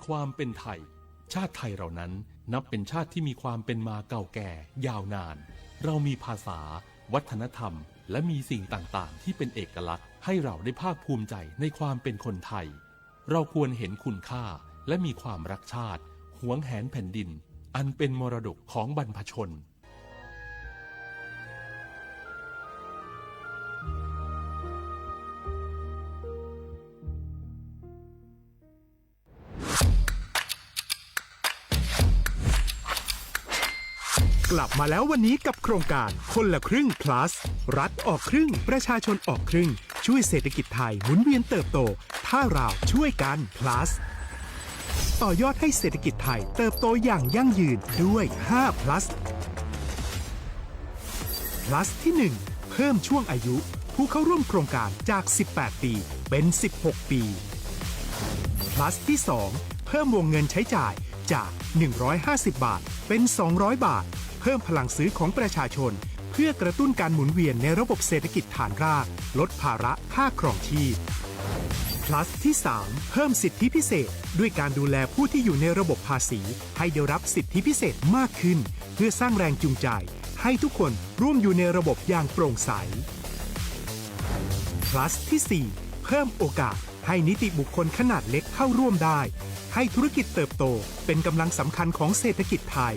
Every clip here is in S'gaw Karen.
ความเป็นไทย ชาติไทยเรานั้นนับเป็นชาติที่มีความเป็นมาเก่าแก่ยาวนาน เรามีภาษา วัฒนธรรม และมีสิ่งต่างๆ ที่เป็นเอกลักษณ์ให้เราได้ภาคภูมิใจในความเป็นคนไทย เราควรเห็นคุณค่าและมีความรักชาติ หวงแหนแผ่นดิน อันเป็นมรดกของบรรพชน กลับมาแล้ววันนี้กับโครงการคนละครึ่ง plus รัฐออกครึ่ง ประชาชนออกครึ่ง ช่วยเศรษฐกิจไทยหมุนเวียนเติบโต ถ้าเราช่วยกัน plus ต่อยอดให้เศรษฐกิจไทยเติบโตอย่างยั่งยืนด้วย ห้า plus plus ที่ หนึ่ง เพิ่มช่วงอายุผู้เข้าร่วมโครงการจาก สิบแปด ปี เป็น สิบหก ปี plus ที่ สอง เพิ่มวงเงินใช้จ่ายจาก หนึ่งร้อยห้าสิบ บาท เป็น สองร้อย บาท เพิ่มพลังซื้อของประชาชน เพื่อกระตุ้นการหมุนเวียนในระบบเศรษฐกิจฐานราก ลดภาระค่าครองชีพ plus ที่ สาม เพิ่มสิทธิพิเศษ ด้วยการดูแลผู้ที่อยู่ในระบบภาษี ให้ได้รับสิทธิพิเศษมากขึ้น เพื่อสร้างแรงจูงใจ ให้ทุกคนร่วมอยู่ในระบบอย่างโปร่งใส plus ที่ สี่ เพิ่มโอกาสให้นิติบุคคลขนาดเล็กเข้าร่วมได้ ให้ธุรกิจเติบโตเป็นกำลังสำคัญของเศรษฐกิจไทย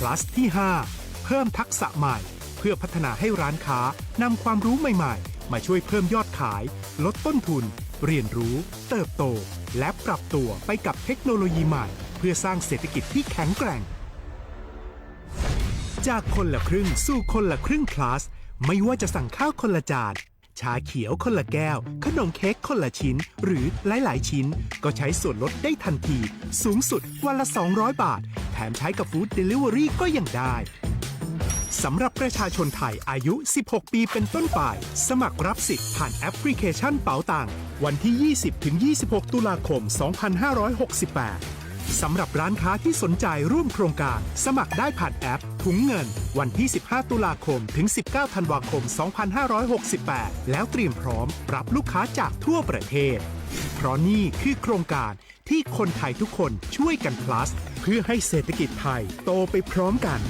plus ที่ ห้า เพิ่มทักษะใหม่ เพื่อพัฒนาให้ร้านค้านำความรู้ใหม่ๆ มาช่วยเพิ่มยอดขาย ลดต้นทุน เรียนรู้ เติบโต และปรับตัวไปกับเทคโนโลยีใหม่ เพื่อสร้างเศรษฐกิจที่แข็งแกร่ง จากคนละครึ่งสู่คนละครึ่ง plus ไม่ว่าจะสั่งข้าวคนละจาน ชาเขียวคนละแก้ว ขนมเค้กคนละชิ้น หรือหลายๆ ชิ้น ก็ใช้ส่วนลดได้ทันที สูงสุดวันละ สองร้อย บาท แถมใช้กับ Food Delivery ก็ยังได้ สำหรับประชาชนไทยอายุ สิบหก ปีเป็นต้นไป สมัครรับสิทธิ์ผ่านแอปพลิเคชันเป๋าตัง วันที่ ยี่สิบ ถึง ยี่สิบหก ตุลาคม สองพันห้าร้อยหกสิบแปด สำหรับร้านค้าที่สนใจร่วมโครงการ สมัครได้ผ่านแอปถุงเงิน วันที่ สิบห้า ตุลาคม ถึง สิบเก้า ธันวาคม สองพันห้าร้อยหกสิบแปด แล้วเตรียมพร้อมรับลูกค้าจากทั่วประเทศ เพราะนี่คือโครงการที่คนไทยทุกคนช่วยกัน plus เพื่อให้เศรษฐกิจไทยโตไปพร้อมกัน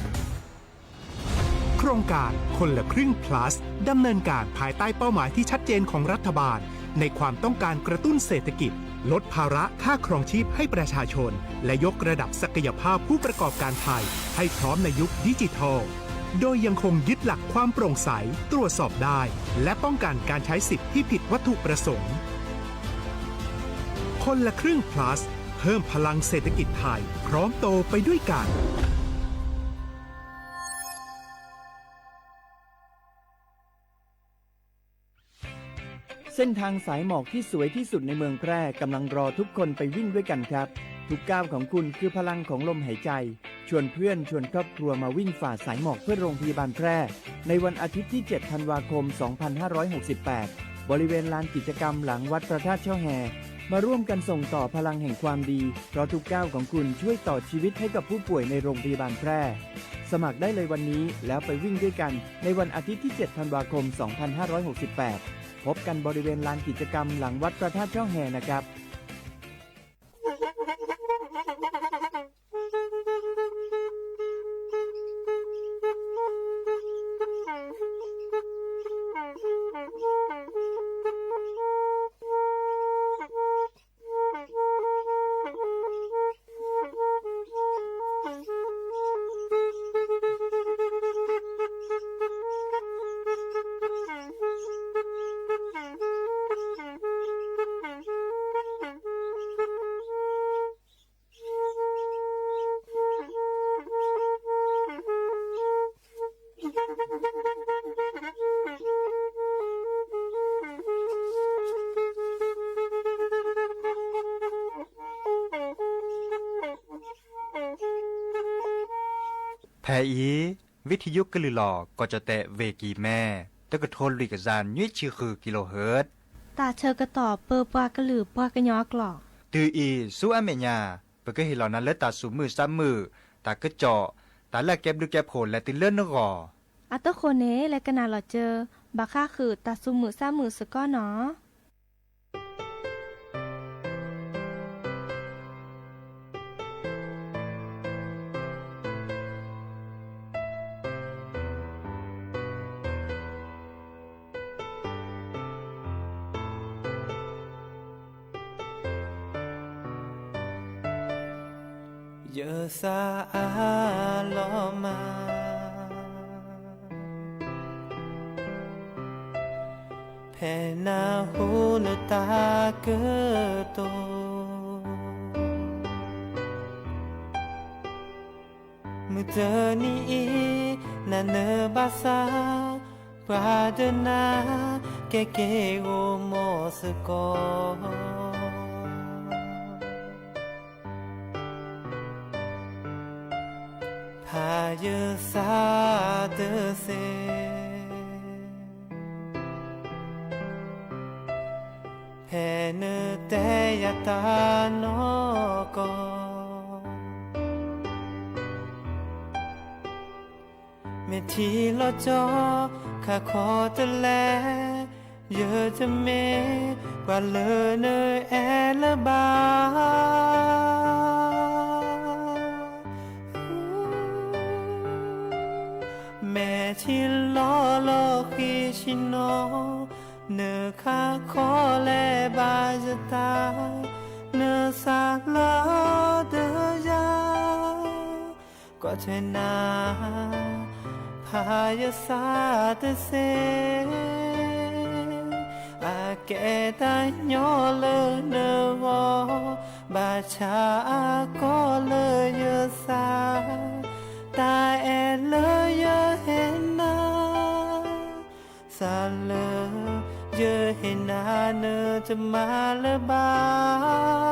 โครงการคนละครึ่ง plus ดำเนินการภายใต้เป้าหมายที่ชัดเจนของรัฐบาล ในความต้องการกระตุ้นเศรษฐกิจ ลดภาระค่าครองชีพให้ประชาชน และยกระดับศักยภาพผู้ประกอบการไทย ให้พร้อมในยุคดิจิทัล โดยยังคงยึดหลักความโปร่งใส ตรวจสอบได้ และป้องกันการใช้สิทธิ์ที่ผิดวัตถุประสงค์ คนละครึ่ง plus เพิ่มพลังเศรษฐกิจไทย พร้อมโตไปด้วยกัน เส้นทางสายหมอกที่สวยที่สุดในเมืองแพร่กำลังรอทุกคนไปวิ่งด้วยกันครับ ทุกก้าวของคุณคือพลังของลมหายใจ ชวนเพื่อนชวนครอบครัวมาวิ่งฝ่าสายหมอกเพื่อโรงพยาบาลแพร่ ในวันอาทิตย์ที่ เจ็ด ธันวาคม สองพันห้าร้อยหกสิบแปด บริเวณลานกิจกรรมหลังวัดพระธาตุช่อแฮ มาร่วมกันส่งต่อพลังแห่งความดี เพราะทุกก้าวของคุณช่วยต่อชีวิตให้กับผู้ป่วยในโรงพยาบาลแพร่ สมัครได้เลยวันนี้แล้วไปวิ่งด้วยกันในวันอาทิตย์ที่ เจ็ด ธันวาคม สองพันห้าร้อยหกสิบแปด พบกันบริเวณลานกิจกรรมหลังวัดพระธาตุช่อแฮนะครับ ဖဲအံၤ ဝံထံယုကလုာ်လီၤ ကီၢ်ကၠီၣ်တဲၣ် ဝ့ၢ်ကံၤမဲ တကထိလွံၢ်ကယၤနွံဆံဃု kilohertz တၢ်ဆၢကတီၢ်ပၢပှၤကလုာ်ပှၤကညီအကျိာ် တုၤအံၤဆူအမဲာ်ညါ ပကဟ့ၣ်လီၤနၤလၢတၢ်သူၣ်မုာ်သးမုာ်, တၢ်ကစီၣ်, တၢ်လၢအကဲဘျုးကဲဖှိၣ်လဲၤတုၤလၢနဂီၢ်. အတဃိန့ၣ် လဲၤကနၣ်လီၤစၢၤ ဘၣ်ဃးဃုာ်တၢ်သူၣ်မုာ်သးမုာ်စ့ၢ်ကီးနီၤ. ယသးအါလီၤမး, ဖဲနဟူနတၢ်ကတိၤ, မုၢ်တနံၤအံၤ နနၢ်ဘၣ်ဆၣ် ပှၤဒုးနၤ ကဲက့ၤဂီၤမီၢ်စ့ၢ်ကီး. ဖးယသးတသ့ ဖဲနတဲယၤတၢ်နီၢ်ကီၢ်, မ့ၢ်ထံၣ်လီၤကၠီ ခးခီတလဲ, ယတမ့ၢ်ပှၤလၢနအဲၣ်လၢၤဘၣ်. မဲာ်ထံလီၤလီၤဃံဆံးနီၤ, နခးခီလဲၤဘၣ်ယသး, နသးလၢတယၤ ကွၢ်ထွဲနၤ ဖးယသးတသ့, အကဲတၢ်ညီလၢနဂီၢ်, ဘၣ်ဆၣ်အကီၢ်လၢယသး, တၢ်အဲၣ်လၢယဟ့ၣ်နၤ သးလၢယဟ့ၣ်နၤ နတမၤလၢၤဘၣ်.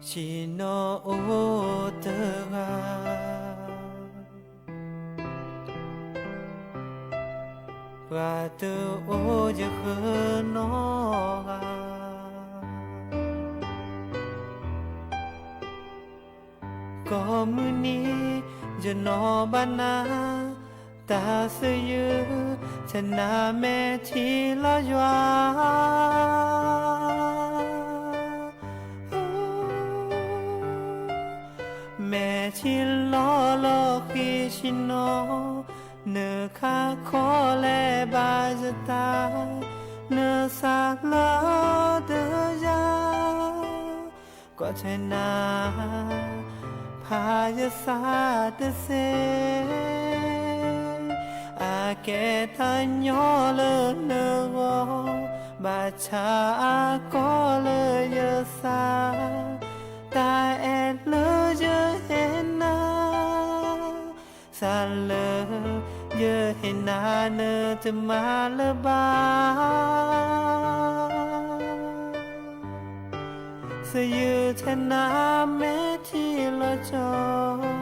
ဆံးနီၤအိၣ်တဂၤ, ပှၤတအိၣ်ယဃၢၤနီတဂၤ, ကိးမုၢ်နံၤ ယနီၤဘၣ်နၤ, တၢ်သယုၢ် ဆဲးနၤမဲာ်ထံလီၤယွၤ, မဲာ်ထံလီၤလီၤဃံဆံးနီၤ, နခးခီလဲၤဘၣ်ယသး, နသးလၢတယၤ ကွၢ်ထွဲနၤ ဖးယသးတသ့, အကဲတၢ်ညီလၢနဂီၢ်, ဘၣ်ဆၣ်အကီၢ်လၢယသး, တၢ်အဲၣ်လၢယဟ့ၣ်နၤ သးလၢယဟ့ၣ်နၤ နတမၤလၢၤဘၣ်. သယုၢ်ဆဲးနၤမဲာ်ထံလီၤကၠီ.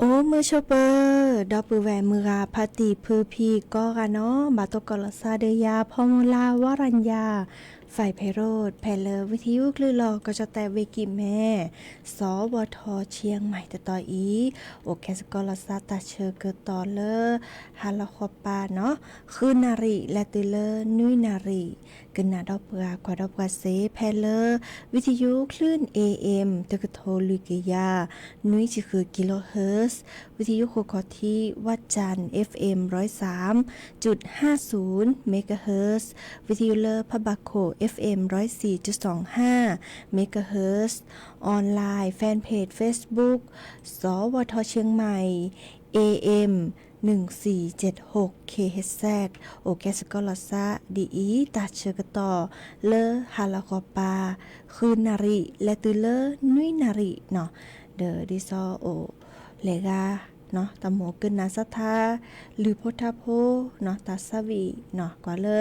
အိၣ်မုာ်ဆိးပၢၤ ဒီပုၢ်ဝဲၢ်မုၢ်ဂၤဖါတံၢ်ဖုဖံကိးဂၤနီၤ, ဘၣ်တကိးလီၤသးဒီးယၤ ဖီမုၢ်လါ ဝရၣ်ညါ ဖဲးဖဲးရိး ဖဲလၢဝံထယုၣ်ကလုၢ်လီၤ ကီၢ်ကၠီၣ်တဲာ်ဝ့ၢ်ကံၢ်မဲ စီၤဝီၤထီၣ်ဆံးမံၤတတီၤအံၤ, အိၣ်ကဲစ့ၢ်ကီးလီၤသးတၢ်ဆၢကတီၢ်လၢ ဟါလီၤဃီၤပၤနီၤ, ဃုနၣ်ရံၣ် လဲၤတုၤလၢနွံနၣ်ရံၣ်, ကနၣ်ဒီးပှၤ ကွၢ်ဒီးပှၤစ့ၢ် ဖဲလၢ ဝံထယုၣ်ကလုၢ် A M တကထိလွံၢ်ကယၤ နွံဆံဃု kilohertz, ဝံထယုၣ်ဃိခီၣ်ထံး ဝၣ်ကၠၣ် F M ร้อยสามจุดห้าศูนย์ megahertz, ဝံထယုၣ်လၢဖးဘၣ်ခိၣ် F M ร้อยสี่จุดสองห้า megahertz, online fan page Facebook စီၤဝီၤထီၣ်ဆံးမံၤ A M หนึ่งสี่เจ็ดหก K H Z, အိၣ်ကဲစ့ၢ်ကီးလီၤသးဒ်အံၤ တၢ်ဆၢကတီၢ်လၢဟါလီၤဃီၤပၤ ဃုနၣ်ရံၣ် လဲၤတုၤလၢနွံနၣ်ရံၣ်နီၤ, ဒီးဒ်သိးအိၣ်လဲၤဂၤ တၢ်မိၣ်ကနၣ်စးထါ လုၢ်ဖိထါဖိနီၤ, တၢ်ဆါဝံၣ်နီၤ, ကွၢ်လၢ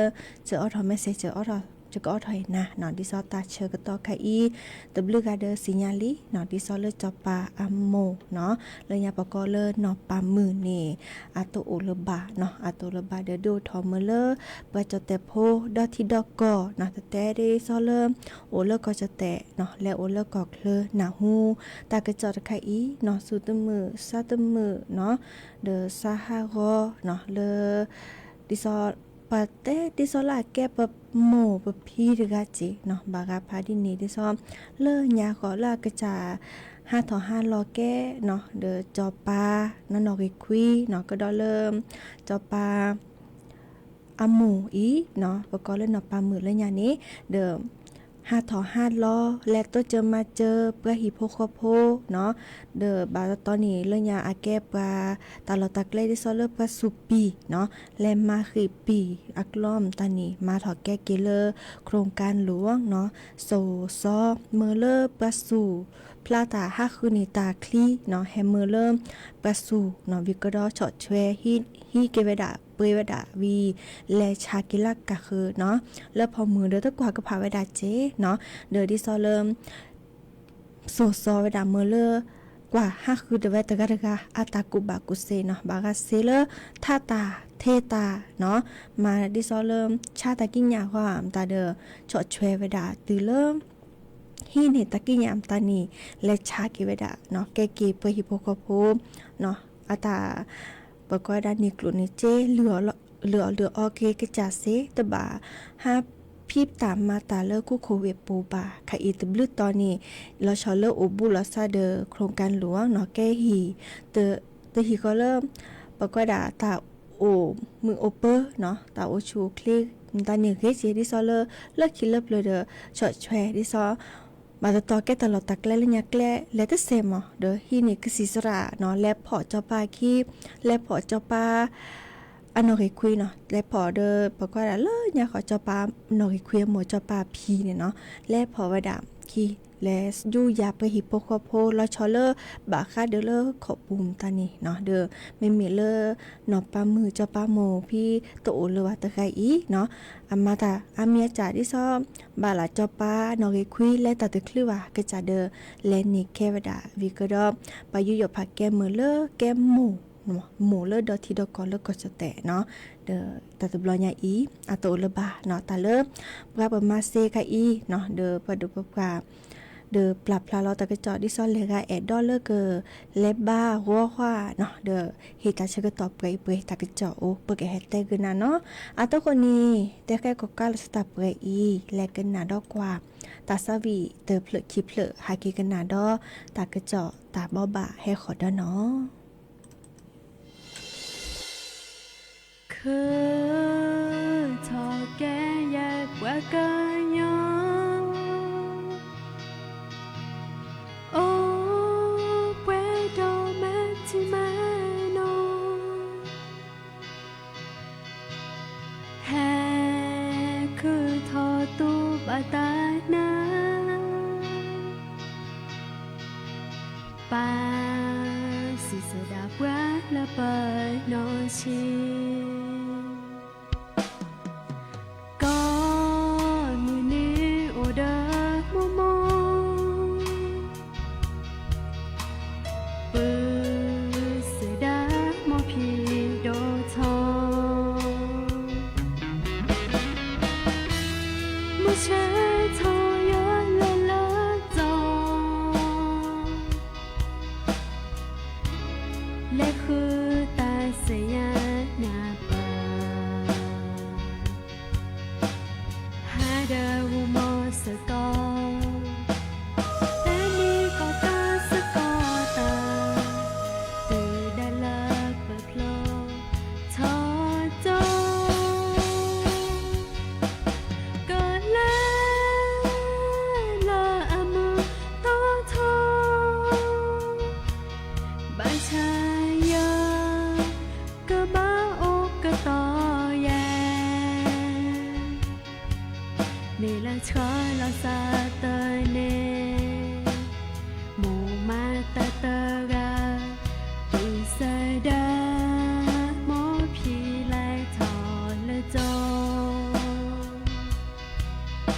စၢၤအီထီၣ် message စၢၤအီထီၣ် ယကအီၣ်ထီၣ်အံၤနၤနီၤ, ဒ်သိးတၢ်ဆၢကတီၢ်ခဲအံၤ တဘျုးဂၤဒီးစံၣ်ညါလံနီၤ, ဒ်သိးလၢစီၤပၤအမိၢ်နီၤ, လၢညါပကိးလၢနီၢ်ပၤမုၣ်န့ၣ် အတအိၣ်လၢၤဘၣ်နီၤ, အတအိၣ်လၢၤဘၣ်ဒီး ဒုးအိၣ်ထီၣ်မုာ်လၢ ပှၤကၠီၣ်တဲာ်ဖိ ဒီထံဒီကီၢ်နီၤ, တတဲဒ်သိးလၢ အိၣ်လၢကီၢ်ကၠီၣ်တဲာ်နီၤ, လဲၤအိၣ်လၢကီၢ်ချၢနၢ်ဟူ တၢ်ကစီၣ်တခါအံၤနီၤ, စူၤတမုာ် ဆါတမုာ်နီၤ, ဒီးဆါဟးဂီၤနီၤ, လၢ ဒ်သိး ပှၤတဲဒ်သိးလၢအကဲပမိၢ်ပဖံတဂၤက့ၤနီၤ, ဘၣ်ဂၤဖးဒ်န့ၣ် ဒ်သိး လၢညါဃီလၢအကစၢ် ဟးထီၣ်ဟးလီၤကဲနီၤ, ဒီးစီၤပၤနီၢ်နီၢ်ဂ့ၤခွံနီၤ, ကဒီးလၢ စီၤပၤ အမိၢ်အံၤနီၤ, ပကိးလၢနီၢ်ပၤမုၣ်လၢညါန့ၣ်, ဒီး ဟးထီၣ်ဟးလီၤ လဲၤတိစၢၤမၤစၢၤပှၤဟံၣ်ဖိဃီဖိနီၤ, ဒီးဘၣ်တတီန့ၣ် လၢညါအကဲပှၤ တၢ်လီၢ်တၢ်ကျဲဒ်သိးလၢပှၤစူၢ်ပံၤနီၤ, လဲၤမၤဃံာ်ပံၤအကျီမတၤန့ၣ် မၤထီၣ်ကဲက့ၤလၢ โครงการหลวงနီၤ, စိာ်စီၤမုာ်လၢပှၤစူၢ် ဖျါတၢ်ဟးဃုန့ၢ်တၢ်ချံနီၤ, ဟဲမုာ်လၢ ပှၤစူၢ်နီၤ, ဝံၤကဒီးဆီၣ်ထွဲ ဟံးက့ၤဝဲဒၣ် ပှ့ၤဝဲဒၣ်ဝံၤ လဲၤဆါက့ၤလၢကးဃုာ်နီၤ, လၢဖီမုၢ်ဒီးတကွၢ်ကဖၣ်ဝဲဒၣ်စ့နီၤ, ဒီးဒ်သိးလၢ စိာ်စီၤဝဲဒၣ်မုာ်လၢ ကွၢ်ဟးဃုတဝဲတဂၤတဂၤ အတၢ်ကူၣ်ဘၣ်ကူၣ်သ့နီၤ, ဘၣ်ဂၤစ့လၢ ထါတၢ် ထဲတၢ်နီၤ, မၤဒ်သိးလၢ ဆါတၢ်ကံးညာ်ဃီမတၤဒီး ဆီၣ်ထွဲဝဲဒၣ်တုၤလၢ ဟံးန့ၢ်တၢ်ကံးညာ်မတၤန့ၣ် လဲၤဆါက့ၤဝဲဒၣ်နီၤ, ကဲက့ၤပှၤဟံၣ်ဖိဃီဖိနီၤ, အတၢ် ပကွၢ်ဒၣ်န့ၣ်ကျိၣ်န့ၣ်စ့ လုၢ်အီၣ်လုၢ်အီက့ၤကစၢ်စ့ တဘၣ်ဟးဖံးတၢ်မၤတၢ်လၢ โควิด ပူၤဘၣ်, ခဲအံၤတဘျုးတီၤန့ၣ် လီၤဆီလၢအိၣ်ဘူးလီၤဆါဒီး โครงการหลวงနီၤ, ကဲဟံၣ် တဟံၣ်ဃီလၢ ပကွၢ်ဒၣ်တၢ်အိၣ်မုာ်အိၣ်ပၢၤနီၤ, တၢ်အိၣ်ဆူၣ်အိၣ်ချ့ မတၤန့ၣ်ဂ့ၤက့ၤ ဒ်သိးလၢ လၢခံလၢပျၢၤဒီး ဆီၣ်ထွဲဒ်သိး ဘၣ်တတီၤကဲတၢ်လီၢ်တၢ်ကျဲလၢညါကျဲ လဲၤတစဲးမး ဒီးဟံးန့ၢ်ကစံၣ်စရၣ်နီၤ, လဲၤဖီၣ်စီၤပၤအခံ လဲၤဖီၣ်စီၤပၤ အနီၢ်ဂ့ၤခွံနီၤ, လဲၤဖီၣ်ဒီး ပကွၢ်ဒၣ်လၢညါဃီ စီၤပၤနီၢ်ဂ့ၤခွံအမိၢ် စီၤပၤဖံန့ၣ်နီၤ, လဲၤဖီၣ်ဝဲဒၣ်ခံ လဲၤယူယၤပှၤဟံၣ်ဖိဃီဖိ လီၤဆီလၢ ဘၣ်ဃးဒီးလၢခိၣ်ပူၤမတၤန့ၣ်နီၤ, ဒီးမ့မ့ၢ်လၢ နီၢ်ပၤမုၣ် စီၤပၤမိၢ်ဖံ တအိၣ်လၢၤဘၣ်တဂၤအံၤနီၤ, အမၤတၢ်အါမံၤအကၢ်ဒ်သိး ဘၣ်လၢစီၤပၤနီၢ်ဂ့ၤခွံ လဲၤတၢ်တချုးဘၣ် ကစၢ်ဒီး လဲၤန့ၢ်ခဲဝဲဒၣ် ဝံၤကဒီး ပှၤယူးယီၣ်ဖးကဲမုာ်လၢကဲမိၢ် မိၢ်လၢဒီထံဒီကီၢ်လၢကီၢ်ကၠီၣ်တဲာ်နီၤ, ဒီးတၢ်တဘျီညါအံၤ အတအိၣ်လၢၤဘၣ်နီၤ, တၢ်လၢ ပှၤပမၤစ့ခါအံၤနီၤ, ဒီးပှၤဒိၣ်ပပှၢ် ဒီးပျၢ်ဖျါလီၤတၢ်ကစီၣ် ဒ်သိးလဲၤဂၤအဲၣ်ဒိးလၢက လဲၤဘါဂီၤဃီနီၤ, ဒီးဟ့ၣ်တၢ်ဆၢကတီၢ်ပှဲၤအံၤပှဲၤတၢ်ကစီၣ်အိၣ် ပကဟဲတဲဂုာ်နၤနီၤ, အတဃိန့ၣ် တဲဃဲကီၣ်ကါလၢတၢ်ပှဲၤအံၤ လဲၤကနၣ်ဒီးကွၢ် တၢ်သးဝံၣ်တဖျၢၣ်ခံဖျၢၣ် ဟးက့ၤကနၣ်ဒီး တၢ်ကစီၣ်တၢ်ဘိးဘၣ်ဟဲဃီၤဒီးနီၤ. ခုၣ်ထီၣ်ကဲယဲပှၤကညီ အိၣ်ပှဲၤဒီးမၤထံမၤနီၤ ဟဲခုၣ်ထီၣ်တူၢ်ဘၣ်တၢ်နါ ပၢ်စံးဆၢဒၣ်ပှၤလၢပနီၢ်ဆံး ကိးမုၢ်နံၤအိၣ်ဒီးမိၢ်မိၢ် ပုၢ်စၢဒၣ်မိၢ်ဖံးဒိၣ်ထီၣ် မုၢ်ဆ့ၣ်ထီၣ်ယဲလၢလၢၢ်တီၤ လဲၤဃုတၢ်စၢၤညါနၢ်ပၢၢ် ဟးဒီးဂီၤမီၤစ့ၢ်ကီး တဲန့ၢ်ကီၢ်ကၢ်စ့ၢ်ကီးတၢ် တုၤဒၣ်လၢပဖျိထီၣ်တီၤ ကလဲၤလၢအမုာ်တီၤထီ ဘၣ်ဆၣ်ယၤ ကဘၣ်အိၣ်ကတီၢ်ယဲ မ့ၢ်လၢဆှၢလီၤစၢ်တၢ်န့ၣ် မိၢ်မၤတၢ်တဂၤ ပုၢ်စၢဒၣ်မိၢ်ဖံးလဲၤထီၣ်လၢတီၤ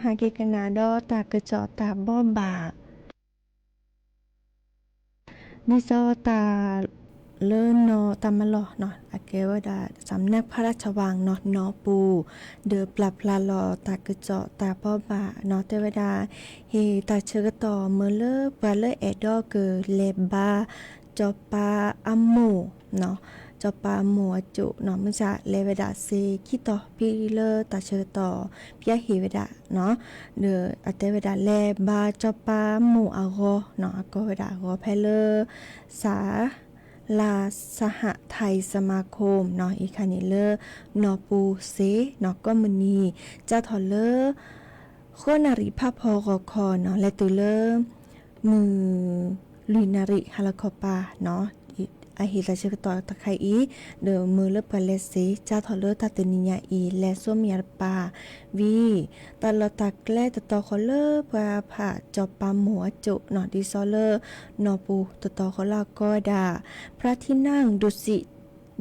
ဟဲက့ၤကနၣ်ဒီးတၢ်ကစီၣ်တၢ်ဘီဘၣ် ဒ်သိးတၢ်လၢနီၢ်တၢ်မၤလီၢ်နီၤ အကဲဝဲဒၣ် สำนักพระราชวัง နီၤ နီၢ်ပူၤ ဒီးပျၢ်ဖျါလီၤတၢ်ကစီၣ်တၢ်ဘီဘၣ်နီၤ တဲဝဲဒၣ် ဟ့ၣ်တၢ်ဆၢကတီၢ်မၢလၢပှၤလၢအဲၣ်ဒိးကလဲၤဘါ စီၤပၤအမိၢ်နီၤ စီၤပၤအမိၢ်အစိၣ်နီၤ မုၢ်ဆါလဲၤဝဲဒၣ်စ့ခံတီၤဖဲလၢတၢ်ဆၢကတီၢ် ပျၢ်ဟ့ၣ်ဝဲဒၣ်နီၤ ဒီးအတဲဝဲဒၣ်လဲၤဘါစီၤပၤအမိၢ်အဂီၤနီၤ အကိးဝဲဒၣ်အဂီၤဖဲလၢ ศาลาสหทัยสมาคม နီၤ အံၤခါန့ၣ်လၢ နီၢ်ပူၤစ့နီၤ ကိးမုၢ်နံၤ စးထီၣ်လၢ ဃိးနၣ်ရံၣ်ဖးဖီဂီၤခီနီၤ လဲၤတုၤလၢ မုၢ်လွံၢ်နၣ်ရံၣ်ဟါလီၤခီပၤနီၤ အဟ့ၣ်တၢ်ဆၢကတီၢ်တခါအံၤ ဒီးမၢလၢပှၤလဲၤစ့ စးထီၣ်လၢတၢ်တနံၤညါအံၤ လဲၤစိမ့ၢ်ယၤတပၤ ဝံၤ တၢ်လီၢ်တၢ်ကျဲတတီၤဃီလၢပှၤဖးစီၤပၤမိၢ်အစိၣ်နီၤ ဒ်သိးလၢ နီၢ်ပူၤတတီၤဃီလၢအကိးဝဲဒၣ် พระที่นั่งดุสิต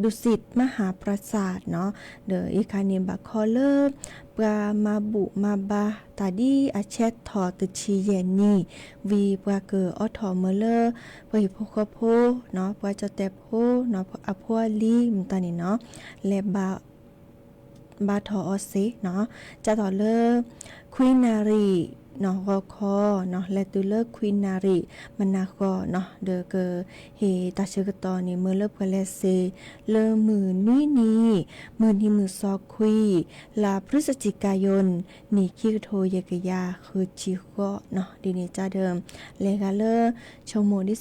ดุสิตมหาปราสาทနီၤ ဒီးအံၤခါန့ၣ်ဘၣ်ခီလၢ ပှၤမၤဘူၣ်မၤဘါတၢ်ဒ်အဆဲးထီၣ်တဆံယဲၢ်နံၣ် ဝံၤပှၤကအိးထီၣ်မၢလၢ ပှၤဟံၣ်ဖိဃီဖိနီၤ ပှၤကၠီၣ်တဲာ်ဖိနီၤ အဖိအလံၤမတၤန့ၣ်နီၤ လဲၤဘါ ဘါထီၣ်အီၤစ့နီၤ စးထီၣ်လၢ ခွံနၣ်ရံၣ်နီၤ ဂီၤခီနီၤ လဲၤတုၤလၢခွံနၣ်ရံၣ်မုၢ်နၤဃီနီၤ ဒီးကဟ့ၣ်တၢ်ဆၢကတီၢ်န့ၣ် မၢလၢပှၤလဲၤစ့ လၢမုၢ်နွံနံၤ မုၢ်နံၤမုၢ်စီခွံ လါพฤศจิกายน နံၣ်ခံကထိယဲၢ်ကယၤဃုဆံဃိးနီၤ ဒ်န့ၣ်ကဒီး လဲၤဂၤလၢ ဆိကမိၣ်ဒ်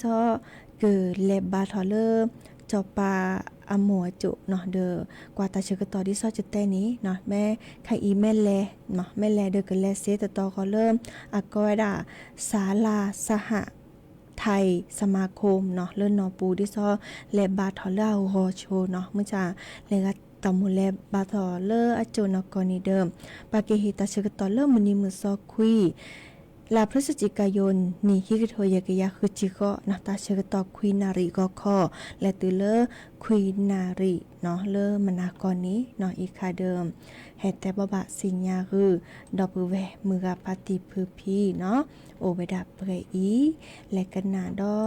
သိး ကလဲၤဘါထီၣ်လၢ စီၤပၤအမိၢ်အစိၣ်နီၤ ဒီးကွၢ်တၢ်ဆၢကတီၢ်ဒ်သိးကတဲန့ၣ်နီၤ မ့ၢ်ခါအံၤမ့ၢ်လဲၤ မ့ၢ်လဲၤဒီးကလဲၤစ့တတီၤဃီလၢ အကိးဝဲဒၣ် ศาลาสหทัยสมาคมနီၤ လၢနီၢ်ပူၤဒ်သိး လဲၤဘါထီၣ်လၢအဂီၤဆိနီၤ မုၢ်ဆါ လဲၤဂၤတၢ်မိၣ်လဲၤဘါထီၣ်လၢအစိၣ်နီၢ်ကီၢ်န့ၣ်ဒီး ပှၤကဟ့ၣ်တၢ်ဆၢကတီၢ်လၢမုၢ်နံၤမုၢ်စီခွံ လါพฤศจิกายน နံၣ်ခံကထိယဲၢ်ကယၤဃုဆံဃိးနီၤ တၢ်ဆၢကတီၢ်ခွံနၣ်ရံၣ်ဂီၤခီ လဲၤတုၤလၢ ခွံနၣ်ရံၣ်နီၤ လၢမုၢ်နၤဃီန့ၣ်နီၤ အံၤခါဒီး ဟဲတဲဘၣ်ဘၣ်စံၣ်ညါဂုာ် ဒီပုၢ်ဝဲၢ်မုၢ်ဂၤဖါတံၢ်ဖုဖံနီၤ အိၣ်ဝဲဒၣ်ပှဲၤအံၤ လဲၤကနၣ်ဒီး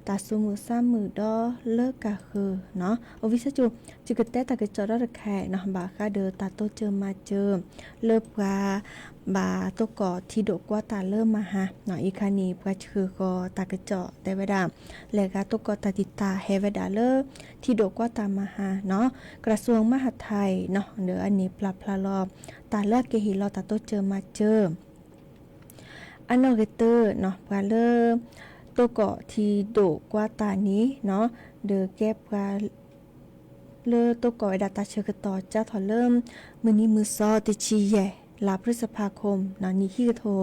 တၢ်သူၣ်မုာ်သးမုာ်ဒီးလၢကဃၢၤနီၤ အိၣ်ဝံသကိ ယကတဲတၢ်ကစီၣ်ဒီးတခါနီၤ ဘၣ်ဃးဒီးတၢ်တိစၢၤမၤစၢၤ လၢပှၤ ဘၣ်တိၢ်ကီၢ်ထံဒိးကွၢ်တၢ်လၢမဟါနီၤ အံၤခါန့ၣ် ပှၤဆှၢဃီၤတၢ်ကစီၣ်တဲဝဲဒၣ် လဲၤဂၤတိၢ်ကီၢ်တၢ်တံာ်တာ်ဟဲဝဲဒၣ်လၢ ထံဒိးကွၢ်တၢ်မဟါနီၤ กระทรวงมหาดไทยနီၤ ဒီးအန့ၣ်ပျၢ်ဖျါလီၤ တၢ်လၢအကဟ့ၣ်လီၤတၢ်တိစၢၤမၤစၢၤ အနီၢ်ဂ့ၤတၢၢ်နီၤ ပှၤလၢ တိၢ်ကီၢ်ထံဒိးကွၢ်တၢ်န့ၣ်နီၤ ဒီးကဲပှၤ လၢတိၢ်ကီၢ်ဝဲဒၣ်တၢ်ဆၢကတီၢ် စးထီၣ်လၢ မုၢ်နံၤမုၢ်စီတဆံယဲၢ် လါพฤษภาคมနီၤ နံၣ်ခံကထိ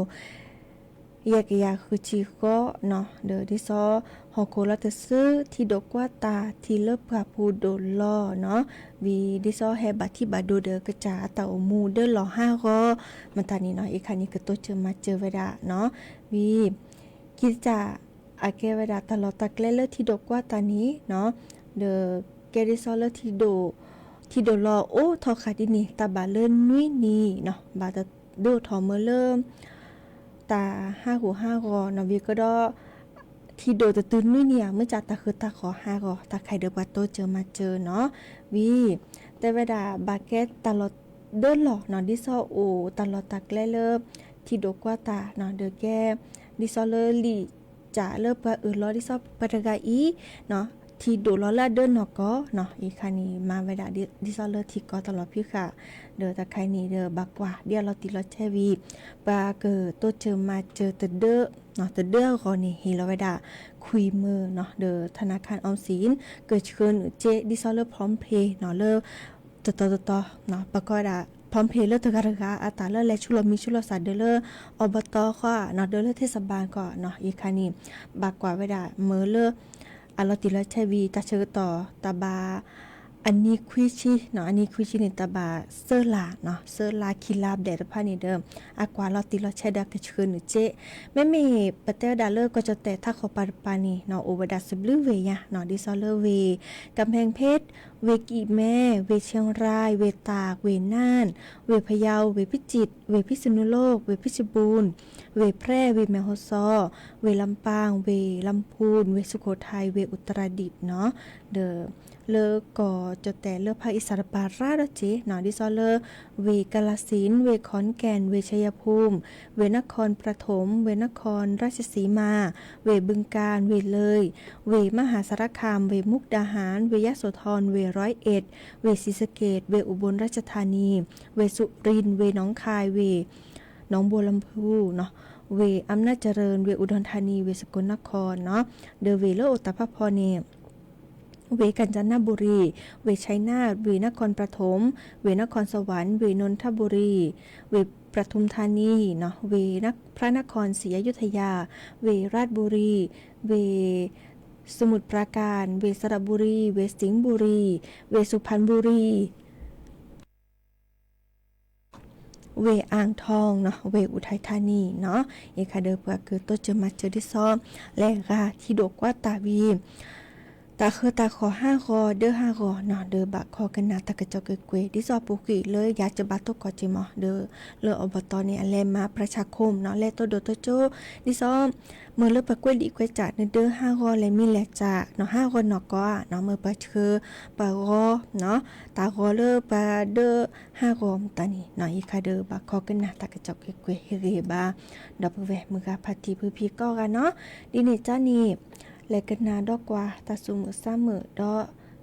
ယဲၢ်ကယၤဃုဆံဃိးနီၤ ဒီးဒ်သိး ဟီၣ်ခိၣ်လီၤတစု ထံဒိးကွၢ်တၢ် ထံလၢပှၢ်ပူၤဒိၣ်လီၤနီၤ ဝံၤဒ်သိးဟဲဘၣ်ထံၣ်ဘၣ်ဒိဒီး ကစၢ်အတၢ်အိၣ်မူဒၢလီၤဟးဂီၤ မတၤန့ၣ်နီၤ အံၤခါန့ၣ် ကတိစၢၤမၤစၢၤဝဲဒၣ်နီၤ ဝံၤ ခံတစၢ် အကဲဝဲဒၣ်တၢ်လီၢ်တၢ်ကျဲလၢထံဒိးကွၢ်တၢ်န့ၣ်နီၤ ဒီးကဲဒ်သိးလၢ ထံဒိၣ်လီၤအိၣ်ထီၣ်ဃာ်ဒ်န့ၣ် တၢ်ဘၣ်လၢနွံနံၤနီၤ ဘၣ်တဒိၣ်ထီၣ်မၢလၢ တၢ်ဟးဂူာ်ဟးဂီၤနီၤ ဝံၤကဒီး ထံဒိၣ်တတုၤနွံနံၤဧါ မ့ၢ်ကတၢ်ဃုာ်တၢ်ဃီၤဟးဂီၤ တၢ်ခါအံၤဒီးပှၤတိစၢၤမၤစၢၤနီၤ ဝံၤ တဲဝဲဒၣ်ဘၣ်ကဲတၢ်လီၢ်ဒၢလီၢ်နီၤ ဒ်သိးအိၣ်တၢ်လီၢ်တၢ်ကျဲလၢ ထံဒိးကွၢ်တၢ်နီၤ ဒီးကဲ ဒ်သိးလၢလံာ်စၢ်လၢပှၤအၢၣ်လီၤဒ်သိးပှၤတဂၤအံၤနီၤ ထံဒိၣ်လီၤလၢအဒၢနီၢ်ကီၢ်နီၤ အံၤခါန့ၣ် မၤဝဲဒၣ်ဒ်သိးလၢထံကီၢ်တၢ်လီၢ်ဖံးဃာ် ဒီးတၢ်ခါအံၤန့ၣ်ဒီးဘၣ်ကွၢ်ဒ်အလီၤတံၢ်လီၤဆဲးဝံၤ ပှၤကတိစၢၤမၤစၢၤတဒၢ တဒၢအဂီၢ်န့ၣ် ဟ့ၣ်လီၤဝဲဒၣ် ခွံမၢနီၤ ဒီး ธนาคารออมสิน ကဆှၢနုာ်စ့ ဒ်သိးလၢ PromptPay နီၤ လၢ တတီၤတတီၤ ပကိးဝဲဒၣ် PromptPay လၢတဂၤတဂၤအတၢ်လၢလဲၤဆူလီၤမံဆူလီၤစၢ် ဒီးလၢ အဘတီဃီနီၤ ဒီးလၢ เทศบาล ကီၢ်နီၤ အံၤခါန့ၣ် ဘၣ်ကွၢ်ဝဲဒၣ်မၢလၢ အလီၤတံၢ်လီၤဆဲးဝံၤ တၢ်ဆၢကတီၢ် တၢ်ဘၣ် အနံၤခွံဆံနီၤ အနံၤခွံဆံန့ၣ် တၢ်ဘၣ်သၢလါနီၤ သၢလါခံလါဘျဲၣ်တဖၣ်န့ၣ်ဒီး အကွၢ်လီၤတံၢ်လီၤဆဲးဒီးကဆှၢနုာ်စ့ မ့မ့ၢ်ပတဲဝဲဒၣ်လၢကီၢ်ကၠီၣ်တဲၣ်ထးခီပၤတပၤန့ၣ်နီၤ အိၣ်ဝဲဒၣ်သဘျုးဝ့ၢ်ညါနီၤ ဒ်သိးလၢဝ့ၢ် กำแพงเพชร ဝ့ၢ်ကံးမဲ, ဝ့ၢ်ခဵင်းရၢၢ်, ဝ့ၢ်တၢး, ဝ့ၢ်နၢၼ်ၣ်, ဝ့ၢ်ဖယီ, ဝ့ၢ်ဖံစံး, ဝ့ၢ်ဖံစနူလိၣ်, ဝ့ၢ်ဖံစဘူၣ်, ဝ့ၢ်ဖြဲၣ်, ဝ့ၢ်မဲၢ်ဟီၣ်စီၤ, ဝ့ၢ်လမ်းပၢင်, ဝ့ၢ်လမ်းပူၣ်, ဝ့ၢ်စူခိၣ်ထၢၣ်, ဝ့ၢ်အူတရဒံးနီၤ, ဒီး လၢကီၢ်ကၠီၣ်တဲာ်လၢဖၣ်အံၣ်စၢ်တပၤရၣ်ဒီးက့ၤနီၤ, ဒ်သိးလၢ ဝ့ၢ်ကလၤစ့ၣ်, ဝ့ၢ်ခီၣ်ကၣ်ၣ်, ဝ့ၢ်ခၠ့ၣ်ယၣ်ပူၣ်, ဝ့ၢ်နၢၣ်ခီၣ်ပြထိၣ်, ဝ့ၢ်နၢၣ်ခီၣ်ရၣ်ၡစံမၣ်, ဝ့ၢ်ဘုၣ်ကၣ်ၣ်, ဝ့ၢ်လ့ၢ်, ဝ့ၢ်မၤဟၣ်စၢ်ရၣ်ခၣ်, ဝ့ၢ်မူၣ်ဒါဟၣ်, ဝ့ၢ်ယၣ်စိၤထီၣ်, ဝ့ၢ်ရီၢ်အ့း, ဝ့ၢ်စံၣ်စက့ၣ်, ဝ့ၢ်အူဘိၣ်ရၣ်ၡထၣ်နံၣ်, ဝ့ၢ်စူၣ်ရံၣ်, ဝ့ၢ်နီၣ်ခၢၣ်, ဝ့ၢ် နီၣ်ဘိလၣ်ဖူၣ်, ဝ့ၢ်အမ်ၣ်နၢၣ်စရၢၣ်, ဝ့ၢ်အူဒိၣ်ထၣ်နံၣ်, ဝ့ၢ်စကိနၢၣ်ခီၣ်နီၤ, ဒီးဝ့ၢ်လၢအိၣ်တၢ်ဖးဖီန့ၣ် ဝ့ၢ်ကၣ်စနၣ်ဘူရံၣ်, ဝ့ၢ်ခၠ့ၣ်နၢၣ်, ဝ့ၢ်နၢၣ်ခီၣ်ပြထိၣ်, ဝ့ၢ်နၢၣ်ခီၣ်စဝၣ်, ဝ့ၢ်နၢၣ်ထၣ်ဘူရံၣ်, ဝ့ၢ်ပြထိၣ်ထၣ်နံၣ်, ဝ့ၢ်ဖၣ်နၢၣ်ခီၣ် စံၣ်အယူထယၣ်, ဝ့ၢ်ရၣ်ဘူရံၣ်, ဝ့ၢ် စမုၣ်ပြၣ်ကၣ်ၣ်, ဝ့ၢ်စရဘူရံၣ်, ဝ့ၢ်စံၣ်ဘူရံၣ်, ဝ့ၢ်စူၣ်ဖၣ်ဘူရံၣ် ဝ့ၢ်အၣ်ထီၣ်နီၤ, ဝ့ၢ်အူထၢၣ်ထၣ်နံၣ်နီၤ, အံၤခါဒီးပှၤကတိစၢၤမၤစၢၤဒ်သိး လဲၤဂၤထံဒိးကွၢ်တၢ်ဝံၤ တၢ်ဃၢတၢ်ဃီၤဟးဂီၤဒၢဟးဂီၤနီၤ, ဒီးဘၣ်ခီကနၣ်တၢ်ကစီၣ်ကွ့ၢ်ကွ့ၢ်, ဒ်သိးပူၤကွံာ်လၢယၤကဘၣ်တိၢ်ကီၢ်က့ၤမး, ဒီးလၢအဘီတီန့ၣ် အလဲၤမၤပြၢ်ဆါခိၣ်နီၤ, လဲၤတိၢ်ဒိၣ်တိၢ်ကၠိ, ဒ်သိး မ့ၢ်လၢပှၤကွဲးလံာ်ကွဲးစၢ်န့ၣ် ဒၢဟးဂီၤလဲၤမံလဲၤစၢ်နီၤ, ဟးဂီၤနီၢ်ကီၢ်ဧါနီၤ, မ့ၢ်ပှၤဆှၢပှၤဂီၤနီၤ, တၢ်ဂီၤလၢပှၤဒၢဟးဂီၤမတၤန့ၣ်နီၤ, အံၤခါဒီးဘၣ်ခီကနၣ်တၢ်ကစီၣ်ကွ့ၢ်ကွ့ၢ် ဟ့ၣ်ဂ့ၤဘၣ် ဒီပုၢ်ဝဲၢ်မုၢ်ဂၤဖါတံၢ်ဖုဖံကိးဂၤနီၤ, ဒ်န့ၣ်ကန့ၣ် လဲၤကနၣ်ဒီးကွၢ်တၢ်သူၣ်မုာ်သးမုာ်ဒီး တ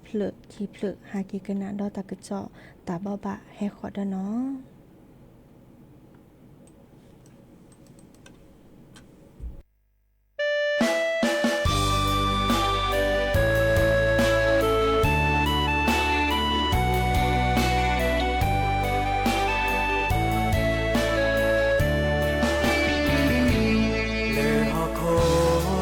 ဖျၢၣ်ခံဖျၢၣ် ဟဲက့ၤကနၣ်ဒီးတၢ်ကစီၣ်တၢ်ဘိးဘၣ်ဟဲဃီၤဒီးနီၤ. လၢဟီၣ်ခိၣ်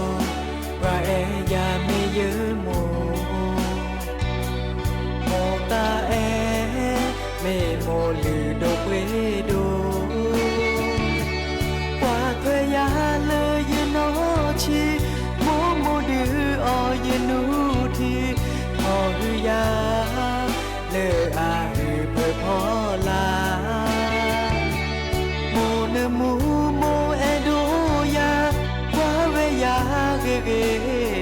ပှၤအဲၣ်ယၤမ့ၢ်ယမိၢ် မိၢ်သးအဲၣ် မ့ၢ်မိၢ်လုၢ်ဒိၣ်ပှ့ၤဒိၣ်, ကွၢ်ထွဲယၤလၢယနီၢ်ဆံး, မိၢ်မိၢ်ဒုးအီၣ်ယနူထံ, ထီၣ်ဟုယၤ လၢအဟုးဖၢဖီလာ် မိၢ်နမူမိၢ်အဲၣ်ဒိၣ်ယၤ, ကွၢ်ဝဲယၤဂ့ၤဂ့ၤ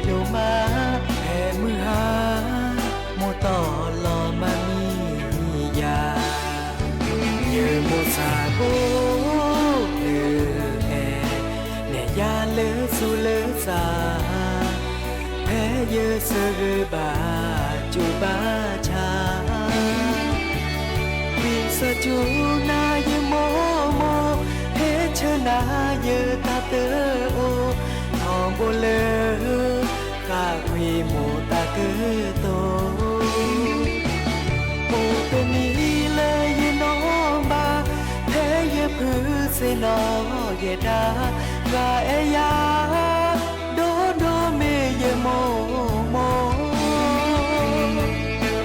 ဒိၣ်မး, ဖဲမုၢ်ဟါ မိၢ်တီၢ်လီၤမၤမံယၤ, ယမိၢ်ဆၣ်ဘိ လၢအဲၣ် နဲၣ်ယၤလၢသူၣ်လၢသး, ဖဲယသဂၢၢ်ဘၣ်ကၠိဘၣ်ဆါ ဝံသးစူၤနၤယမိၢ်မိၢ်, ဟဲဆှၢနၤယတၢ်သၢအိၣ်, ထီဘိလၢ ဃၣ်ကွံာ်မိၢ်သးကတိၤ, အိၣ်တနံၤလၢယနီၢ်ဘၣ်, ဖဲယဖုးသ့ၣ်နီၣ်ယဲၢ်တၢ်, ဂၤအဲၣ်ယၤ ဒီဒီမ့ၢ်ယမိၢ်မိၢ်. လၢဟီၣ်ခိၣ်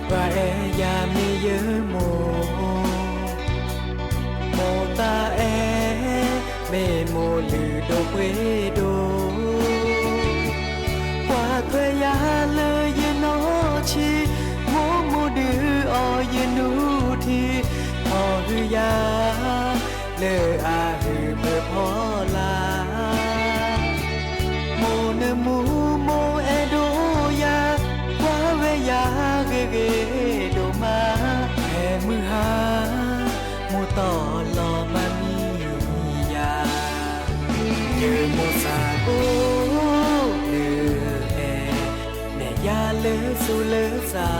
ပှၤအဲၣ်ယၤမ့ၢ်ယမိၢ်, မိၢ်သးအဲၣ် မ့ၢ်မိၢ်လုၢ်ဒိၣ်ပှ့ၤဒိၣ်, ကွၢ်ထွဲယၤလၢယနီၢ်ဆံး, မိၢ်မိၢ်ဒုးအီၣ်ယနူထံ, ထီၣ်ဟုယၤ လၢအဟုးဖၢဖီလာ်, မိၢ်နမူမိၢ်အဲၣ်ဒိၣ်ယၤ, ကွၢ်ဝဲယၤဂ့ၤဂ့ၤဒိၣ်မး, ဖဲမုၢ်ဟါ မိၢ်တီၢ်လီၤမၤမံယၤ, ယမိၢ်သးဘိ လၢအဲၣ် နဲၣ်ယၤလၢသူၣ်လၢသး,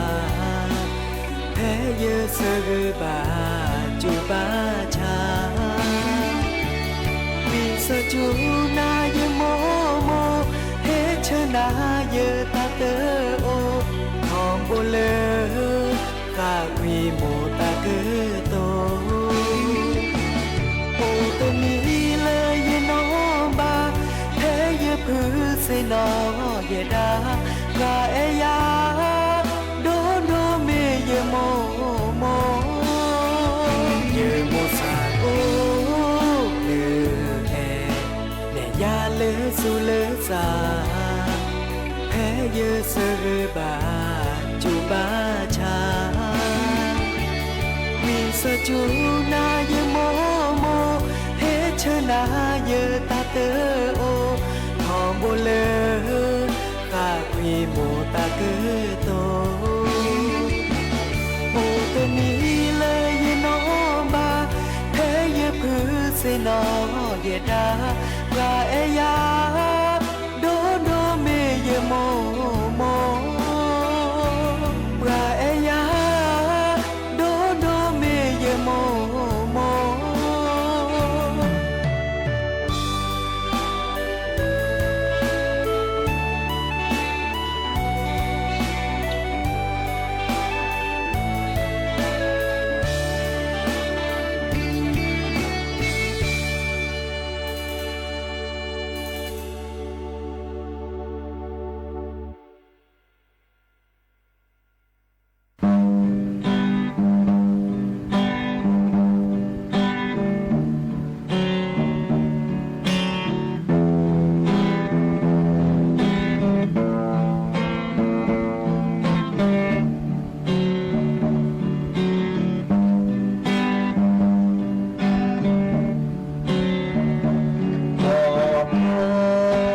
ဖဲယသဂၢၢ်ဘၣ်ကၠိဘၣ်ဆါ, ဝံသးစူၤနၤယမိၢ်မိၢ်, ဟဲဆှၢနၤယတၢ်သၢအိၣ်, ထီဘိလၢ ဃ ဘၣ်ကၠိဘၣ်ဆၣ်, ဝံသးစူၤနၤယမိၢ်မိၢ်, ဟဲဆှၢနၤယတၢ်တအိၣ်, ထီဘိလၢ ဃၣ်ကွံာ်မိၢ်သးကတိၤ, အိၣ်တနံၤလၢယနီၢ်ဘၣ်, ဖဲယဖုစ့ၢ်နီၢ်ယဲဒၣ်, ပှၤအဲၣ်ယၤ ဒိၣ်ဒိၣ်မ့ၢ်ယမိၢ်မိၢ်, ပှၤအဲၣ်ယၤ ဒိၣ်ဒိၣ်မ့ၢ်ယမိၢ်မိၢ်.ဟီၣ်ခိၣ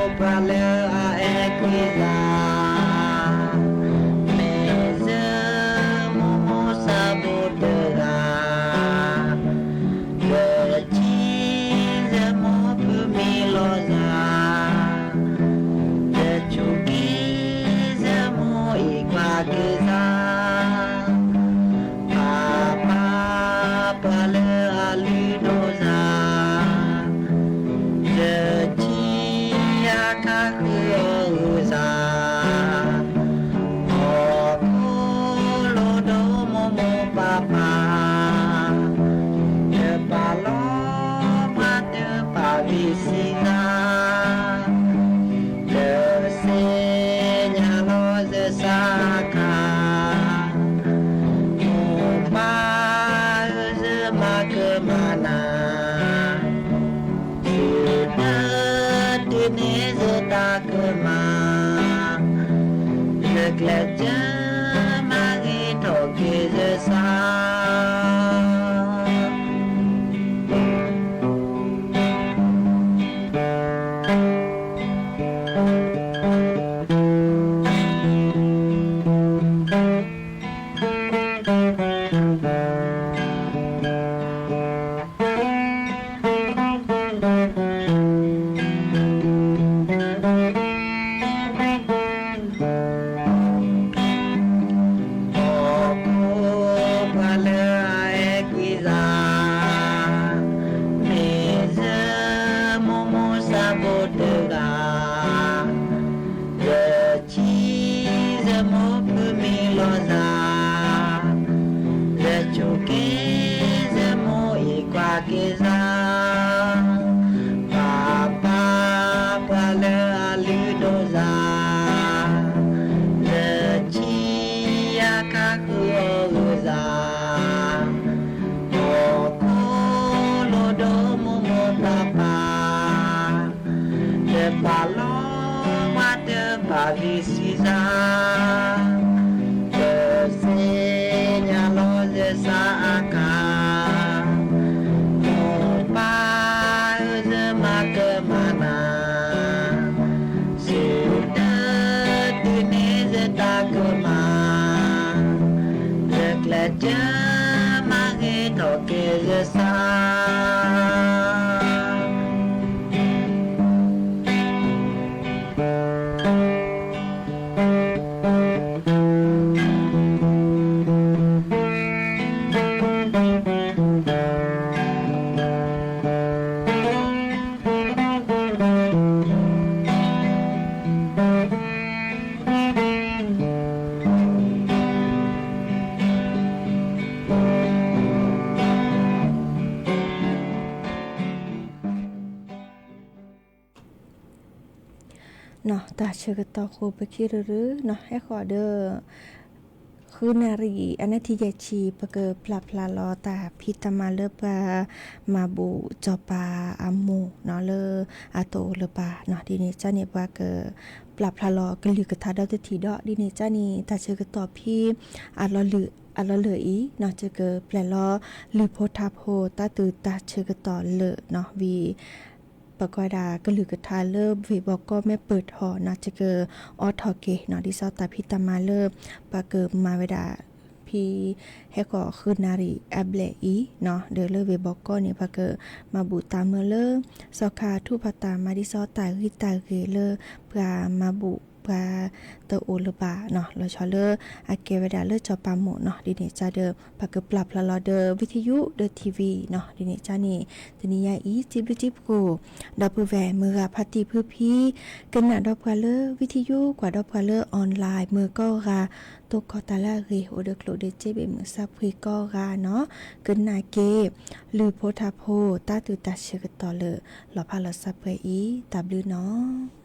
်ပှၤလၢအအဲၣ်ကွံာ်သး, မ့ၢ်ယမိၢ်မိၢ်သးဘိတဂၤ, ယထံၣ်ယမိၢ်ဖုမံလီၤစၢ်, ယဆိၣ်က့ၤယမိၢ်အံၤကွၢ်က့ၤစၢ်, ပၢ်ပၢ်ပှၤလၢအလုၢ်ဒိၣ်စၢ်, ယထံၣ်အခါဃုအီၤဂုာ်စၢ်, ဟီၣ်ခိၣ်လိၤဒိၣ်မိၢ်မိၢ်ပၢ်ပၢ်, ယပာ်လီၤပှၤတပာ်ဘံၣ်စံးစၢ်, ယသ့ၣ်ညါလီၤယသးအခါ, မိၢ်ပၢ်ဧၢ ယမၤကမၣ်နၤ, သုတတုၤန့ၢ်ယတၢ်ကမၣ်, ယကျဲးစၢးမၤဂ့ၤထီၣ်က့ၤယသး. ဟီၣ်ခိၣ်ပှၤလၢအအဲၣ်ကွံာ်သး, မ့ၢ်ယမိၢ်မိၢ်သးဘိတဂၤ, ယထံၣ်ယမိၢ်ဖုမံလီၤစၢ်, ယဆိၣ်က့ၤယမိၢ်အံၤကွၢ်က့ၤစၢ်, ပၢ်ပၢ်ပှၤလၢအလုၢ်ဒိၣ်စၢ်, ယထံၣ်အခါဃုအီၤဂုာ်စၢ်, ဟီၣ်ခိၣ်လိၤဒိၣ်မိၢ်မိၢ်ပၢ်ပၢ်, ယပာ်လီၤပှၤတပာ်ဘံၣ်စံးစၢ်, ယသ့ၣ်ညါလီၤယသးအခါ, မိၢ်ပၢ်ဧၢ ယမၤကမၣ်နၤ, သုတတုၤန့ၢ်ယတၢ်ကမၣ်, ယကျဲးစၢးမၤဂ့ၤထီၣ်က့ၤယသး. နီၢ် တၢ်ဆၢကတီၢ်ဃိ ပခံရူၤရူၤနီၢ် ဟဲဃီၤဒီး ဃုနၣ်ရံၣ် အနက်ထံယဲၢ်ဆံ ပကပျၢ်ဖျါလီၤတၢ်ဖံးတၢ်မၤလၢပှၤမၤဘူၣ်စီၤပၤအမိၢ်နီၢ် လၢအတအိၣ်လၢၤဘၣ်နီၢ် ဒ်န့ၣ် ကန့ၣ်ပှၤက ပကပျၢ်ဖျါလီၤကလုၢ်ကထါဒီတထံၣ်ဒီး ဒ်န့ၣ်ကန့ၣ် တၢ်ဆၢကတီၢ်ဖဲ အလီၢ်လၢ်အံၤနီၤ ယကပျဲလီၤ လုၢ်ဖိထါဖိ တၢ်သူၣ်တၢ်ဆၢကတီၢ်လၢာ်နီၤ ဝံၤ ပကွၢ်ဒၣ်ကလုၢ်ကထါလၢ ဝ့ၢ်ဘီကီၢ် မဲာ်ပၢၢ်ထီၣ်နီၤ ယကအိးထီၣ်က့ၤနီၤ ဒ်သိးတၢ်ဖံးတၢ်မၤလၢ ပှၤကမၤဝဲဒၣ် ဖဲ ဟဲဃီၤဃုနၣ်ရံၣ်အဘျဲၣ်အံၤနီၤ ဒီးလၢဝ့ၢ်ဘီကီၢ်န့ၣ် ပှၤကမၤဘူၣ်တၢ်မၢလၢ စီၤခါထူၣ်ဖးတၢ်မၤဒ်သိးတၢ်ဂ့ၤတၢ်ဂ့ၤလၢ ပှၤမၤဘူၣ်ပှၤတအိၣ်လၢၤဘၣ်နီၤ လီၤဆီလၢ အကဲဝဲဒၣ်လၢစီၤပၤမိၢ်နီၤ ဒ်န့ၣ်ကဒီး ပှၤကပျၢ်ဖျါလီၤဒီး ဝံထံယူၣ်ဒီးထံၣ်ဝံၤနီၤ ဒ်န့ၣ်ကန့ၣ် တနံၤညါအံၤ စံးဘျုးစံးဖှိၣ် ဒီပုၢ်ဝဲၢ်မုၢ်ဂၤဖါတံၢ်ဖုဖံ ကနၣ်ဒီးပှၤလၢ ဝံထံယူၣ် ကွၢ်ဒီးပှၤလၢ online မုၢ်ကိးဂၤ တိၢ်ကီၢ်တၢ်လၢအဂ့ၤ အိၣ်ဒီးကျိၣ်ဒီးစ့ ဘ့ၣ်မုၢ်ဆါဖှံကိးဂၤနီၤ ကနၣ်က့ၤ လုၢ်ဖိထါဖိ တၢ်သူၣ်တၢ်ဆၢကတီၢ်လၢာ် လီၤဖးလီၤစၢၤပှဲၤအံၤ တၢ်ဘျုးနီၤ.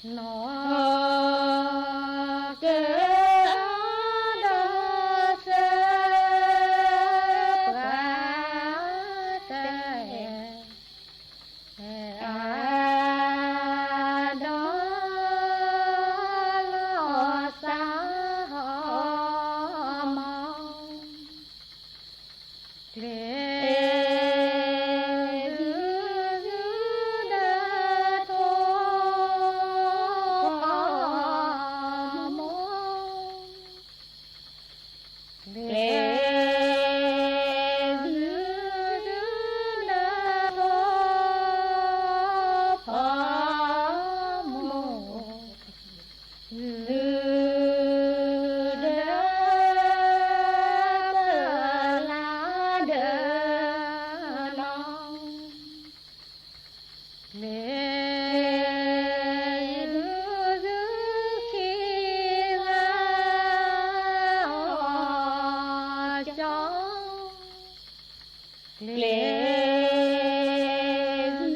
နီၢ်ကၢၤအဒီးစၢၤ ပှၤတအဲၣ် အဒီးလီၤစၢ်ဟီၣ် မီၢ် ကျဲၤ ကျဲၤ ပှၤကနၣ်မဲာ်ထံ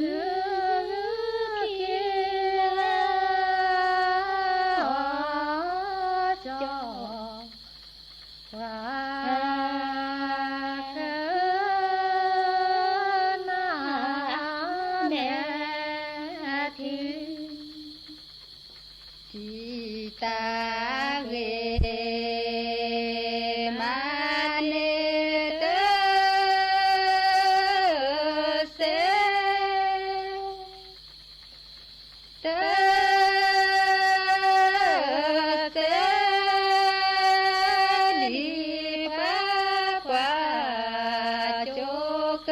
တံၤတၢ်ဂ့ၤ မၤန့ၢ်တၢ်စဲး တၢ်စဲး ဒ်ပှၤကွၢ်ကၠိကၢ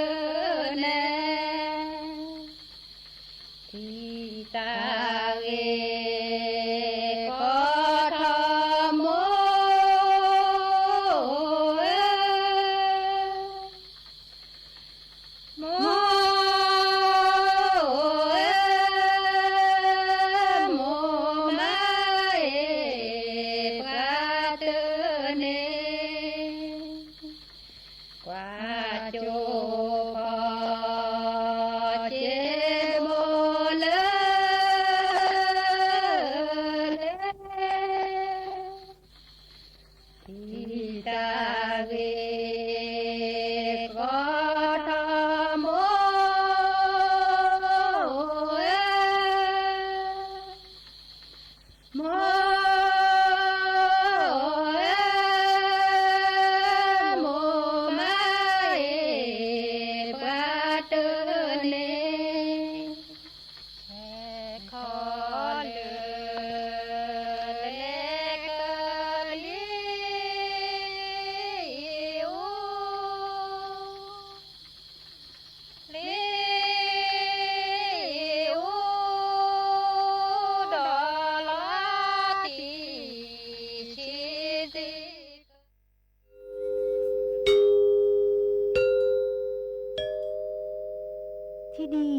နဲ တံၤတၢ်ဂ့ၤ ကိးထီၣ်မိၢ်ဧၢ, မိၢ်ဧၢ, မိၢ်မၤအ့ၣ် ပှၤတန့ၢ် ကွၢ်ကၠိဖီ စ့ဘိလၢ တံၤတၢ်ဂ့ၤ ကိးထီၣ်မိၢ်ဧၢ, မိၢ်ဧၢ, မိၢ်မၤအ့ၣ် ပှၤတန့ၢ် ခဲခီလၢ လဲၤကလံၤအူ လံၤအူ ဒီးလီၤတံၢ်ဆံးစ့း ที่นี่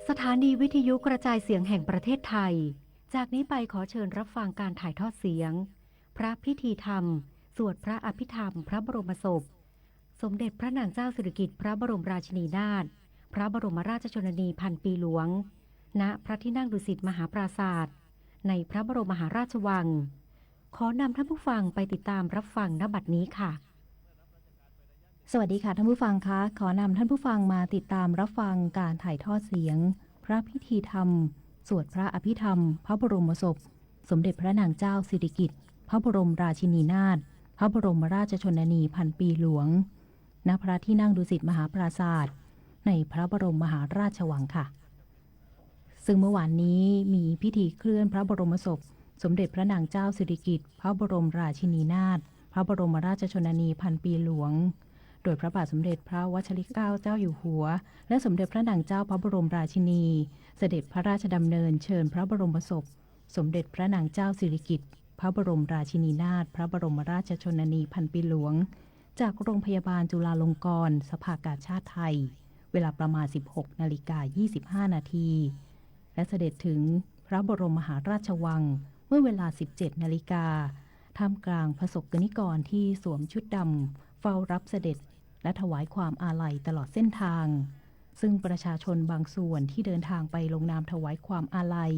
สถานีวิทยุกระจายเสียงแห่งประเทศไทย จากนี้ไปขอเชิญรับฟังการถ่ายทอดเสียง พระพิธีธรรม สวดพระอภิธรรมพระบรมศพ สมเด็จพระนางเจ้าสิริกิติ์พระบรมราชินีนาถ พระบรมราชชนนีพันปีหลวง ณ พระที่นั่งดุสิตมหาปราสาท ในพระบรมมหาราชวัง ขอนำท่านผู้ฟังไปติดตามรับฟังณบัดนี้ค่ะ สวัสดีค่ะท่านผู้ฟังคะ ขอนำท่านผู้ฟังมาติดตามรับฟังการถ่ายทอดเสียง พระพิธีธรรม สวดพระอภิธรรม พระบรมศพ สมเด็จพระนางเจ้าสิริกิติ์ พระบรมราชินีนาถ พระบรมราชชนนีพันปีหลวง ณ พระที่นั่งดุสิตมหาปราสาท ในพระบรมมหาราชวังค่ะ ซึ่งเมื่อวานนี้มีพิธีเคลื่อนพระบรมศพ สมเด็จพระนางเจ้าสิริกิติ์ พระบรมราชินีนาถ พระบรมราชชนนีพันปีหลวง โดยพระบาทสมเด็จพระวชิรเกล้าเจ้าอยู่หัว และสมเด็จพระนางเจ้าพระบรมราชินี เสด็จพระราชดำเนินเชิญพระบรมศพ สมเด็จพระนางเจ้าสิริกิติ์ พระบรมราชินีนาถ พระบรมราชชนนีพันปีหลวง จากโรงพยาบาลจุฬาลงกรณ์สภากาชาดไทย เวลาประมาณ สิบหกนาฬิกา ยี่สิบห้านาที และเสด็จถึงพระบรมมหาราชวัง เมื่อเวลา สิบเจ็ดนาฬิกา ท่ามกลางประสบกนิกรที่สวมชุดดำเฝ้ารับเสด็จ และถวายความอาลัยตลอดเส้นทาง ซึ่งประชาชนบางส่วนที่เดินทางไปลงนามถวายความอาลัย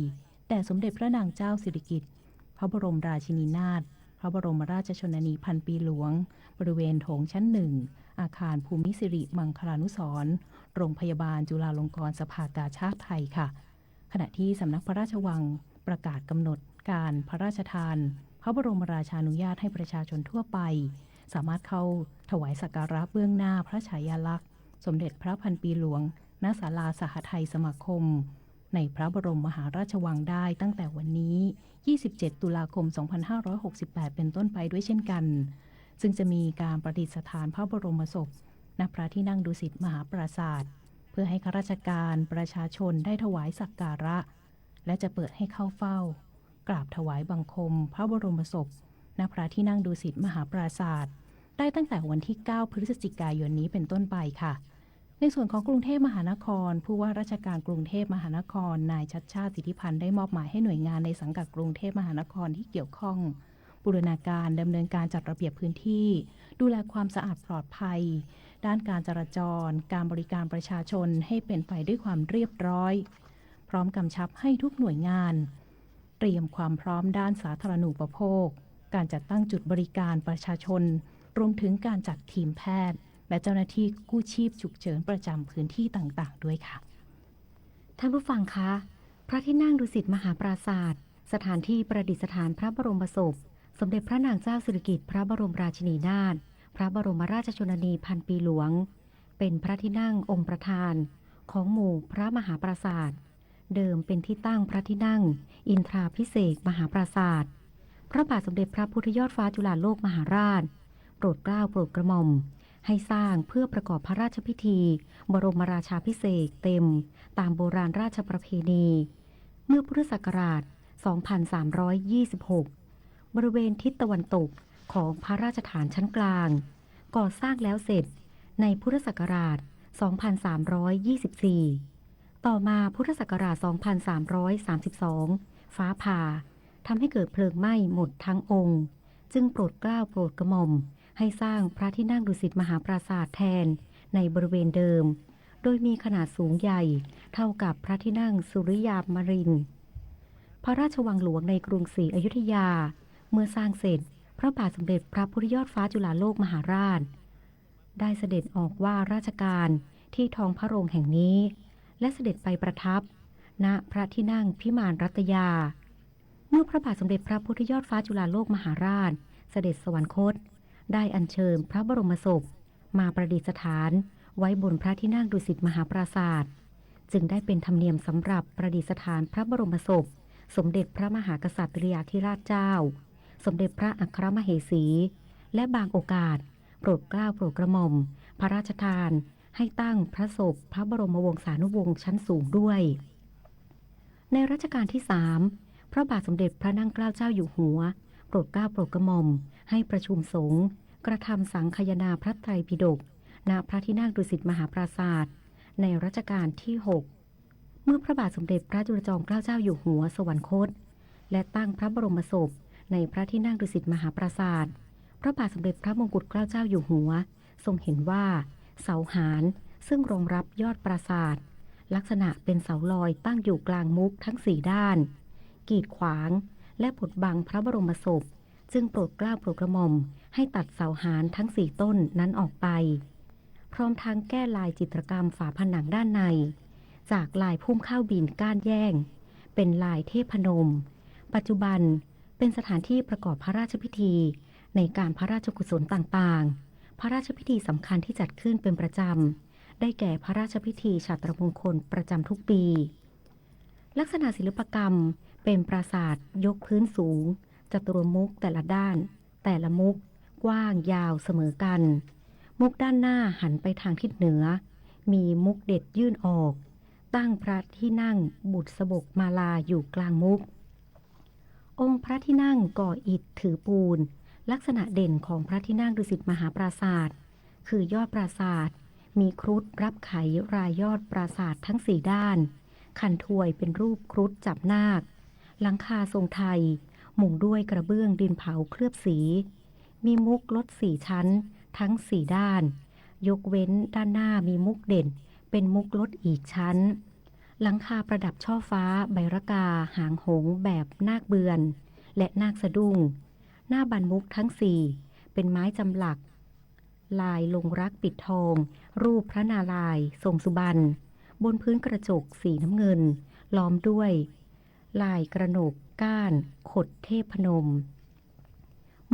แด่สมเด็จพระนางเจ้าสิริกิติ์ พระบรมราชินีนาถ พระบรมราชชนนีพันปีหลวง บริเวณโถงชั้นหนึ่ง อาคารภูมิสิริมังคลานุสรณ์ โรงพยาบาลจุฬาลงกรณ์สภากาชาดไทยค่ะ ขณะที่สำนักพระราชวังประกาศกำหนดการพระราชทานพระบรมราชานุญาตให้ประชาชนทั่วไป สามารถเข้าถวายสักการะเบื้องหน้าพระฉายาลักษณ์สมเด็จพระพันปีหลวง ณ ศาลาสหทัยสมาคม ในพระบรมมหาราชวังได้ตั้งแต่วันนี้ ยี่สิบเจ็ด ตุลาคม สองพันห้าร้อยหกสิบแปด เป็นต้นไปด้วยเช่นกัน ซึ่งจะมีการประดิษฐานพระบรมศพ ณ พระที่นั่งดุสิตมหาปราสาท เพื่อให้ข้าราชการประชาชนได้ถวายสักการะ และจะเปิดให้เข้าเฝ้า กราบถวายบังคมพระบรมศพ ณ พระที่นั่งดุสิตมหาปราสาท ได้ตั้งแต่วันที่ เก้า พฤศจิกายนนี้เป็นต้นไปค่ะ ในส่วนของกรุงเทพมหานคร ผู้ว่าราชการกรุงเทพมหานคร นายชัชชาติ สิทธิพันธ์ ได้มอบหมายให้หน่วยงานในสังกัดกรุงเทพมหานครที่เกี่ยวข้อง บูรณาการดำเนินการจัดระเบียบพื้นที่ ดูแลความสะอาดปลอดภัย ด้านการจราจร การบริการประชาชนให้เป็นไปด้วยความเรียบร้อย พร้อมกำชับให้ทุกหน่วยงาน เตรียมความพร้อมด้านสาธารณูปโภค การจัดตั้งจุดบริการประชาชน รวมถึงการจัดทีมแพทย์ และเจ้าหน้าที่กู้ชีพฉุกเฉินประจำพื้นที่ต่างๆ ด้วยค่ะ ท่านผู้ฟังคะ พระที่นั่งดุสิตมหาปราสาท สถานที่ประดิษฐานพระบรมศพ สมเด็จพระนางเจ้าสิริกิติ์ พระบรมราชินีนาถ พระบรมราชชนนีพันปีหลวง เป็นพระที่นั่งองค์ประธานของหมู่พระมหาปราสาท เดิมเป็นที่ตั้งพระที่นั่งอินทราภิเษกมหาปราสาท พระบาทสมเด็จพระพุทธยอดฟ้าจุฬาโลกมหาราช โปรดเกล้าโปรดกระหม่อม ให้สร้างเพื่อประกอบพระราชพิธีบรมราชาภิเษกเต็มตามโบราณราชประเพณี เมื่อพุทธศักราช สองพันสามร้อยยี่สิบหก บริเวณทิศตะวันตกของพระราชฐานชั้นกลาง ก่อสร้างแล้วเสร็จในพุทธศักราช สองพันสามร้อยยี่สิบสี่ ต่อมาพุทธศักราช สองพันสามร้อยสามสิบสอง ฟ้าผ่า ทำให้เกิดเพลิงไหม้หมดทั้งองค์ จึงโปรดเกล้าโปรดกระหม่อม ให้สร้างพระที่นั่งดุสิตมหาปราสาทแทนในบริเวณเดิม โดยมีขนาดสูงใหญ่เท่ากับพระที่นั่งสุริยามรินทร์ พระราชวังหลวงในกรุงศรีอยุธยา เมื่อสร้างเสร็จ พระบาทสมเด็จพระพุทธยอดฟ้าจุฬาโลกมหาราช ได้เสด็จออกว่าราชการที่ท้องพระโรงแห่งนี้ และเสด็จไปประทับ ณ พระที่นั่งพิมานรัตยา เมื่อพระบาทสมเด็จพระพุทธยอดฟ้าจุฬาโลกมหาราช เสด็จสวรรคต ได้อัญเชิญพระบรมศพ มาประดิษฐานไว้บนพระที่นั่งดุสิตมหาปราสาท จึงได้เป็นธรรมเนียมสำหรับประดิษฐานพระบรมศพ สมเด็จพระมหากษัตริยาธิราชเจ้า สมเด็จพระอัครมเหสี และบางโอกาส โปรดเกล้าโปรดกระหม่อม พระราชทาน ให้ตั้งพระศพพระบรมวงศานุวงศ์ชั้นสูงด้วย ในรัชกาลที่สาม พระบาทสมเด็จพระนั่งเกล้าเจ้าอยู่หัว โปรดเกล้าโปรดกระหม่อม ให้ประชุมสงฆ์ กระทำสังคายนาพระไตรปิฎก ณ พระที่นั่งดุสิตมหาปราสาท ในรัชกาลที่หก เมื่อพระบาทสมเด็จพระจุลจอมเกล้าเจ้าอยู่หัวสวรรคต และตั้งพระบรมศพในพระที่นั่งดุสิตมหาปราสาท พระบาทสมเด็จพระมงกุฎเกล้าเจ้าอยู่หัว ทรงเห็นว่าเสาหารซึ่งรองรับยอดปราสาท ลักษณะเป็นเสาลอยตั้งอยู่กลางมุกทั้งสี่ด้าน กีดขวาง และบดบังพระบรมศพ จึงโปรดเกล้าโปรดกระหม่อมให้ตัดเสาหารทั้งสี่ต้นนั้นออกไป พร้อมทั้งแก้ลายจิตรกรรมฝาผนังด้านใน จากลายพุ่มข้าวบินก้านแย่ง เป็นลายเทพนม ปัจจุบันเป็นสถานที่ประกอบพระราชพิธีในการพระราชกุศลต่างๆ พระราชพิธีสำคัญที่จัดขึ้นเป็นประจำ ได้แก่พระราชพิธีฉัตรมงคลประจำทุกปี ลักษณะศิลปกรรมเป็นปราสาทยกพื้นสูง จตุรมุขแต่ละด้าน แต่ละมุขกว้างยาวเสมอกัน มุขด้านหน้าหันไปทางทิศเหนือ มีมุขเด็ดยื่นออก ตั้งพระที่นั่งบุษบกมาลาอยู่กลางมุข องค์พระที่นั่งก่ออิฐถือปูน ลักษณะเด่นของพระที่นั่งดุสิตมหาปราสาท คือยอดปราสาท มีครุฑรับไขรายยอดปราสาททั้งสี่ด้าน คันทวยเป็นรูปครุฑจับนาค หลังคาทรงไทย มุงด้วยกระเบื้องดินเผาเคลือบสี มีมุกลดสี่ชั้นทั้งสี่ด้าน ยกเว้นด้านหน้ามีมุกเด่นเป็นมุกลดอีกชั้น หลังคาประดับช่อฟ้า ใบระกาหางหงส์แบบนาคเบือน และนาคสะดุ้ง หน้าบานมุกทั้งสี่ เป็นไม้จำหลัก ลายลงรักปิดทอง รูปพระนารายณ์ทรงสุบรรณ บนพื้นกระจกสีน้ำเงิน ล้อมด้วย ลายกระหนกก้านขดเทพนม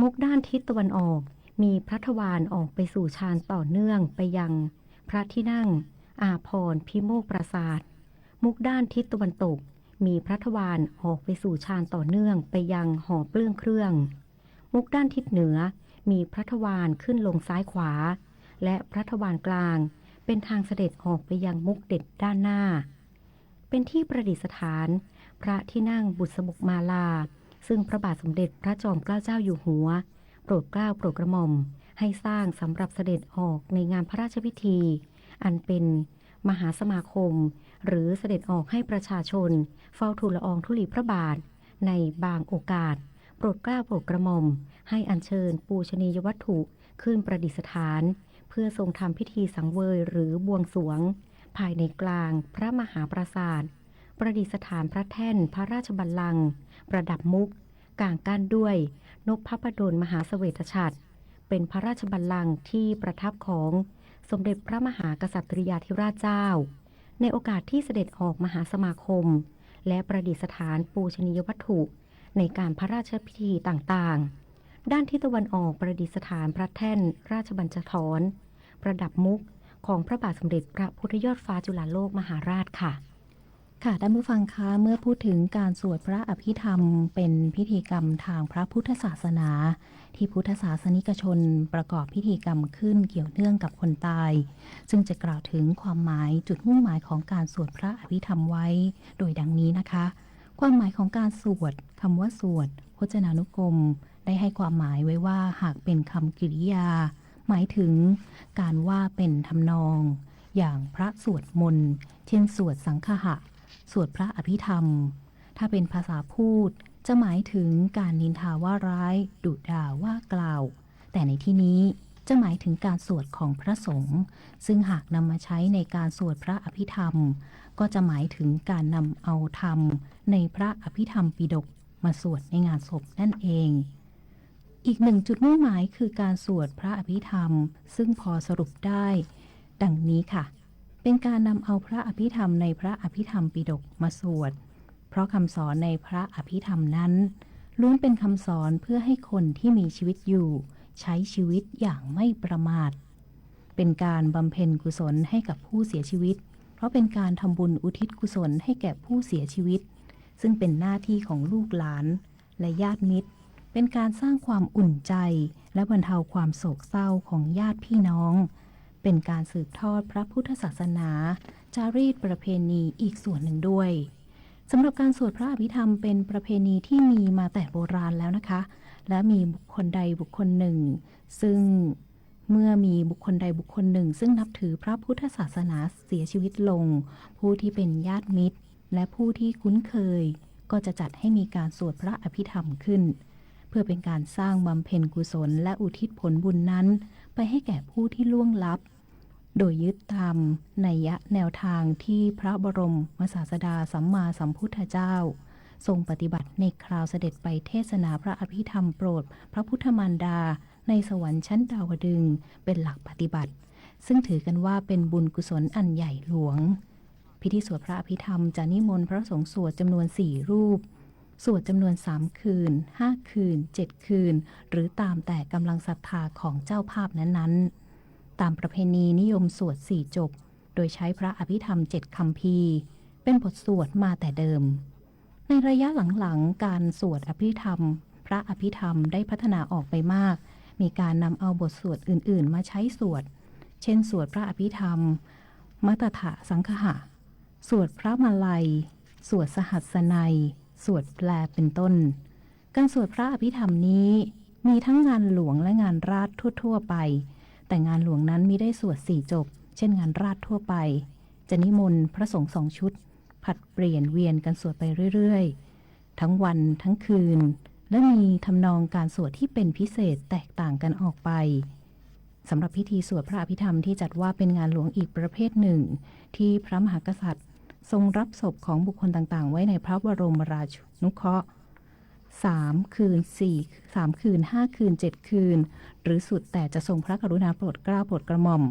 มุกด้านทิศตะวันออก มีพระทวารออกไปสู่ฌานต่อเนื่องไปยังพระที่นั่งอาภรณ์พิโมกข์ปราสาท มุกด้านทิศตะวันตก มีพระทวารออกไปสู่ฌานต่อเนื่องไปยังหอเปลื้องเครื่อง มุกด้านทิศเหนือ มีพระทวารขึ้นลงซ้ายขวา และพระทวารกลาง เป็นทางเสด็จออกไปยังมุกเด็ดด้านหน้า เป็นที่ประดิษฐาน พระที่นั่งบุษบกมาลา ซึ่งพระบาทสมเด็จพระจอมเกล้าเจ้าอยู่หัว โปรดเกล้าโปรดกระหม่อม ให้สร้างสำหรับเสด็จออกในงานพระราชพิธี อันเป็นมหาสมาคม หรือเสด็จออกให้ประชาชน เฝ้าทูลละอองธุลีพระบาท ในบางโอกาส โปรดเกล้าโปรดกระหม่อม ให้อัญเชิญปูชนียวัตถุขึ้นประดิษฐาน เพื่อทรงทำพิธีสังเวยหรือบวงสรวง ภายในกลางพระมหาปราสาท ประดิษฐานพระแท่นพระราชบัลลังก์ ประดับมุก กางกั้นด้วยนพพระประดลมหาเสวตฉัตร เป็นพระราชบัลลังก์ที่ประทับของสมเด็จพระมหากษัตริยาธิราชเจ้า ในโอกาสที่เสด็จออกมหาสมาคม และประดิษฐานปูชนียวัตถุในการพระราชพิธีต่างๆ ด้านทิศตะวันออกประดิษฐานพระแท่นราชบัญชร ประดับมุกของพระบาทสมเด็จพระพุทธยอดฟ้าจุฬาโลกมหาราชค่ะ ค่ะ ท่านผู้ฟังคะ เมื่อพูดถึงการสวดพระอภิธรรม เป็นพิธีกรรมทางพระพุทธศาสนา ที่พุทธศาสนิกชนประกอบพิธีกรรมขึ้นเกี่ยวเนื่องกับคนตาย ซึ่งจะกล่าวถึงความหมายจุดมุ่งหมายของการสวดพระอภิธรรมไว้ โดยดังนี้นะคะ ความหมายของการสวด คำว่าสวด พจนานุกรม ได้ให้ความหมายไว้ว่าหากเป็นคำกริยา หมายถึงการว่าเป็นทำนอง อย่างพระสวดมนต์ เช่นสวดสังคหะ สวดพระอภิธรรม ถ้าเป็นภาษาพูด จะหมายถึงการนินทาว่าร้าย ดุด่าว่ากล่าว แต่ในที่นี้จะหมายถึงการสวดของพระสงฆ์ ซึ่งหากนำมาใช้ในการสวดพระอภิธรรม ก็จะหมายถึงการนำเอาธรรมในพระอภิธรรมปิฎกมาสวดในงานศพนั่นเอง อีกหนึ่งจุดมุ่งหมายคือการสวดพระอภิธรรม ซึ่งพอสรุปได้ดังนี้ค่ะ เป็นการนำเอาพระอภิธรรมในพระอภิธรรมปิฎกมาสวด เพราะคำสอนในพระอภิธรรมนั้น ล้วนเป็นคำสอนเพื่อให้คนที่มีชีวิตอยู่ ใช้ชีวิตอย่างไม่ประมาท เป็นการบำเพ็ญกุศลให้กับผู้เสียชีวิต เพราะเป็นการทำบุญอุทิศกุศลให้แก่ผู้เสียชีวิต ซึ่งเป็นหน้าที่ของลูกหลาน และญาติมิตร เป็นการสร้างความอุ่นใจ และบรรเทาความโศกเศร้าของญาติพี่น้อง เป็นการสืบทอดพระพุทธศาสนา จารีตประเพณีอีกส่วนหนึ่งด้วย สำหรับการสวดพระอภิธรรมเป็นประเพณีที่มีมาแต่โบราณแล้วนะคะ และมีบุคคลใดบุคคลหนึ่ง ซึ่งเมื่อมีบุคคลใดบุคคลหนึ่ง ซึ่งนับถือพระพุทธศาสนาเสียชีวิตลง ผู้ที่เป็นญาติมิตร และผู้ที่คุ้นเคย ก็จะจัดให้มีการสวดพระอภิธรรมขึ้น เพื่อเป็นการสร้างบำเพ็ญกุศลและอุทิศผลบุญนั้น ไปให้แก่ผู้ที่ล่วงลับ โดยยึดตามนัยยะแนวทางที่พระบรมศาสดาสัมมาสัมพุทธเจ้า ทรงปฏิบัติในคราวเสด็จไปเทศนาพระอภิธรรมโปรดพระพุทธมารดาในสวรรค์ชั้นดาวดึงส์เป็นหลักปฏิบัติ ซึ่งถือกันว่าเป็นบุญกุศลอันใหญ่หลวง พิธีสวดพระอภิธรรมจะนิมนต์พระสงฆ์สวดจำนวนสี่รูป สวดจำนวนสามคืน ห้าคืน เจ็ดคืน หรือตามแต่กำลังศรัทธาของเจ้าภาพนั้นๆ ตามประเพณีนิยมสวดสี่จบ โดยใช้พระอภิธรรมเจ็ดคัมภีร์ เป็นบทสวดมาแต่เดิม ในระยะหลังๆ การสวดอภิธรรม พระอภิธรรมได้พัฒนาออกไปมาก มีการนำเอาบทสวดอื่นๆ มาใช้สวด เช่นสวดพระอภิธรรม มัตตถสังคหะ สวดพระมาลัย สวดสหัสสนัย สวดแปลเป็นต้น การสวดพระอภิธรรมนี้ มีทั้งงานหลวงและงานราษฎร์ทั่วๆ ไป แต่งานหลวงนั้นมิได้สวดสี่จบ เช่นงานราษฎร์ทั่วไป จะนิมนต์พระสงฆ์สองชุด ผลัดเปลี่ยนเวียนกันสวดไปเรื่อยๆ ทั้งวันทั้งคืน และมีทำนองการสวดที่เป็นพิเศษแตกต่างกันออกไป สำหรับพิธีสวดพระอภิธรรมที่จัดว่าเป็นงานหลวงอีกประเภทหนึ่ง ที่พระมหากษัตริย์ ทรงรับศพของบุคคลต่างๆ ไว้ในพระบรมราชูนุเคราะห์ สามคืนสี่ สามคืน ห้าคืน เจ็ดคืน หรือสุดแต่จะทรงพระกรุณาโปรดเกล้าโปรดกระหม่อม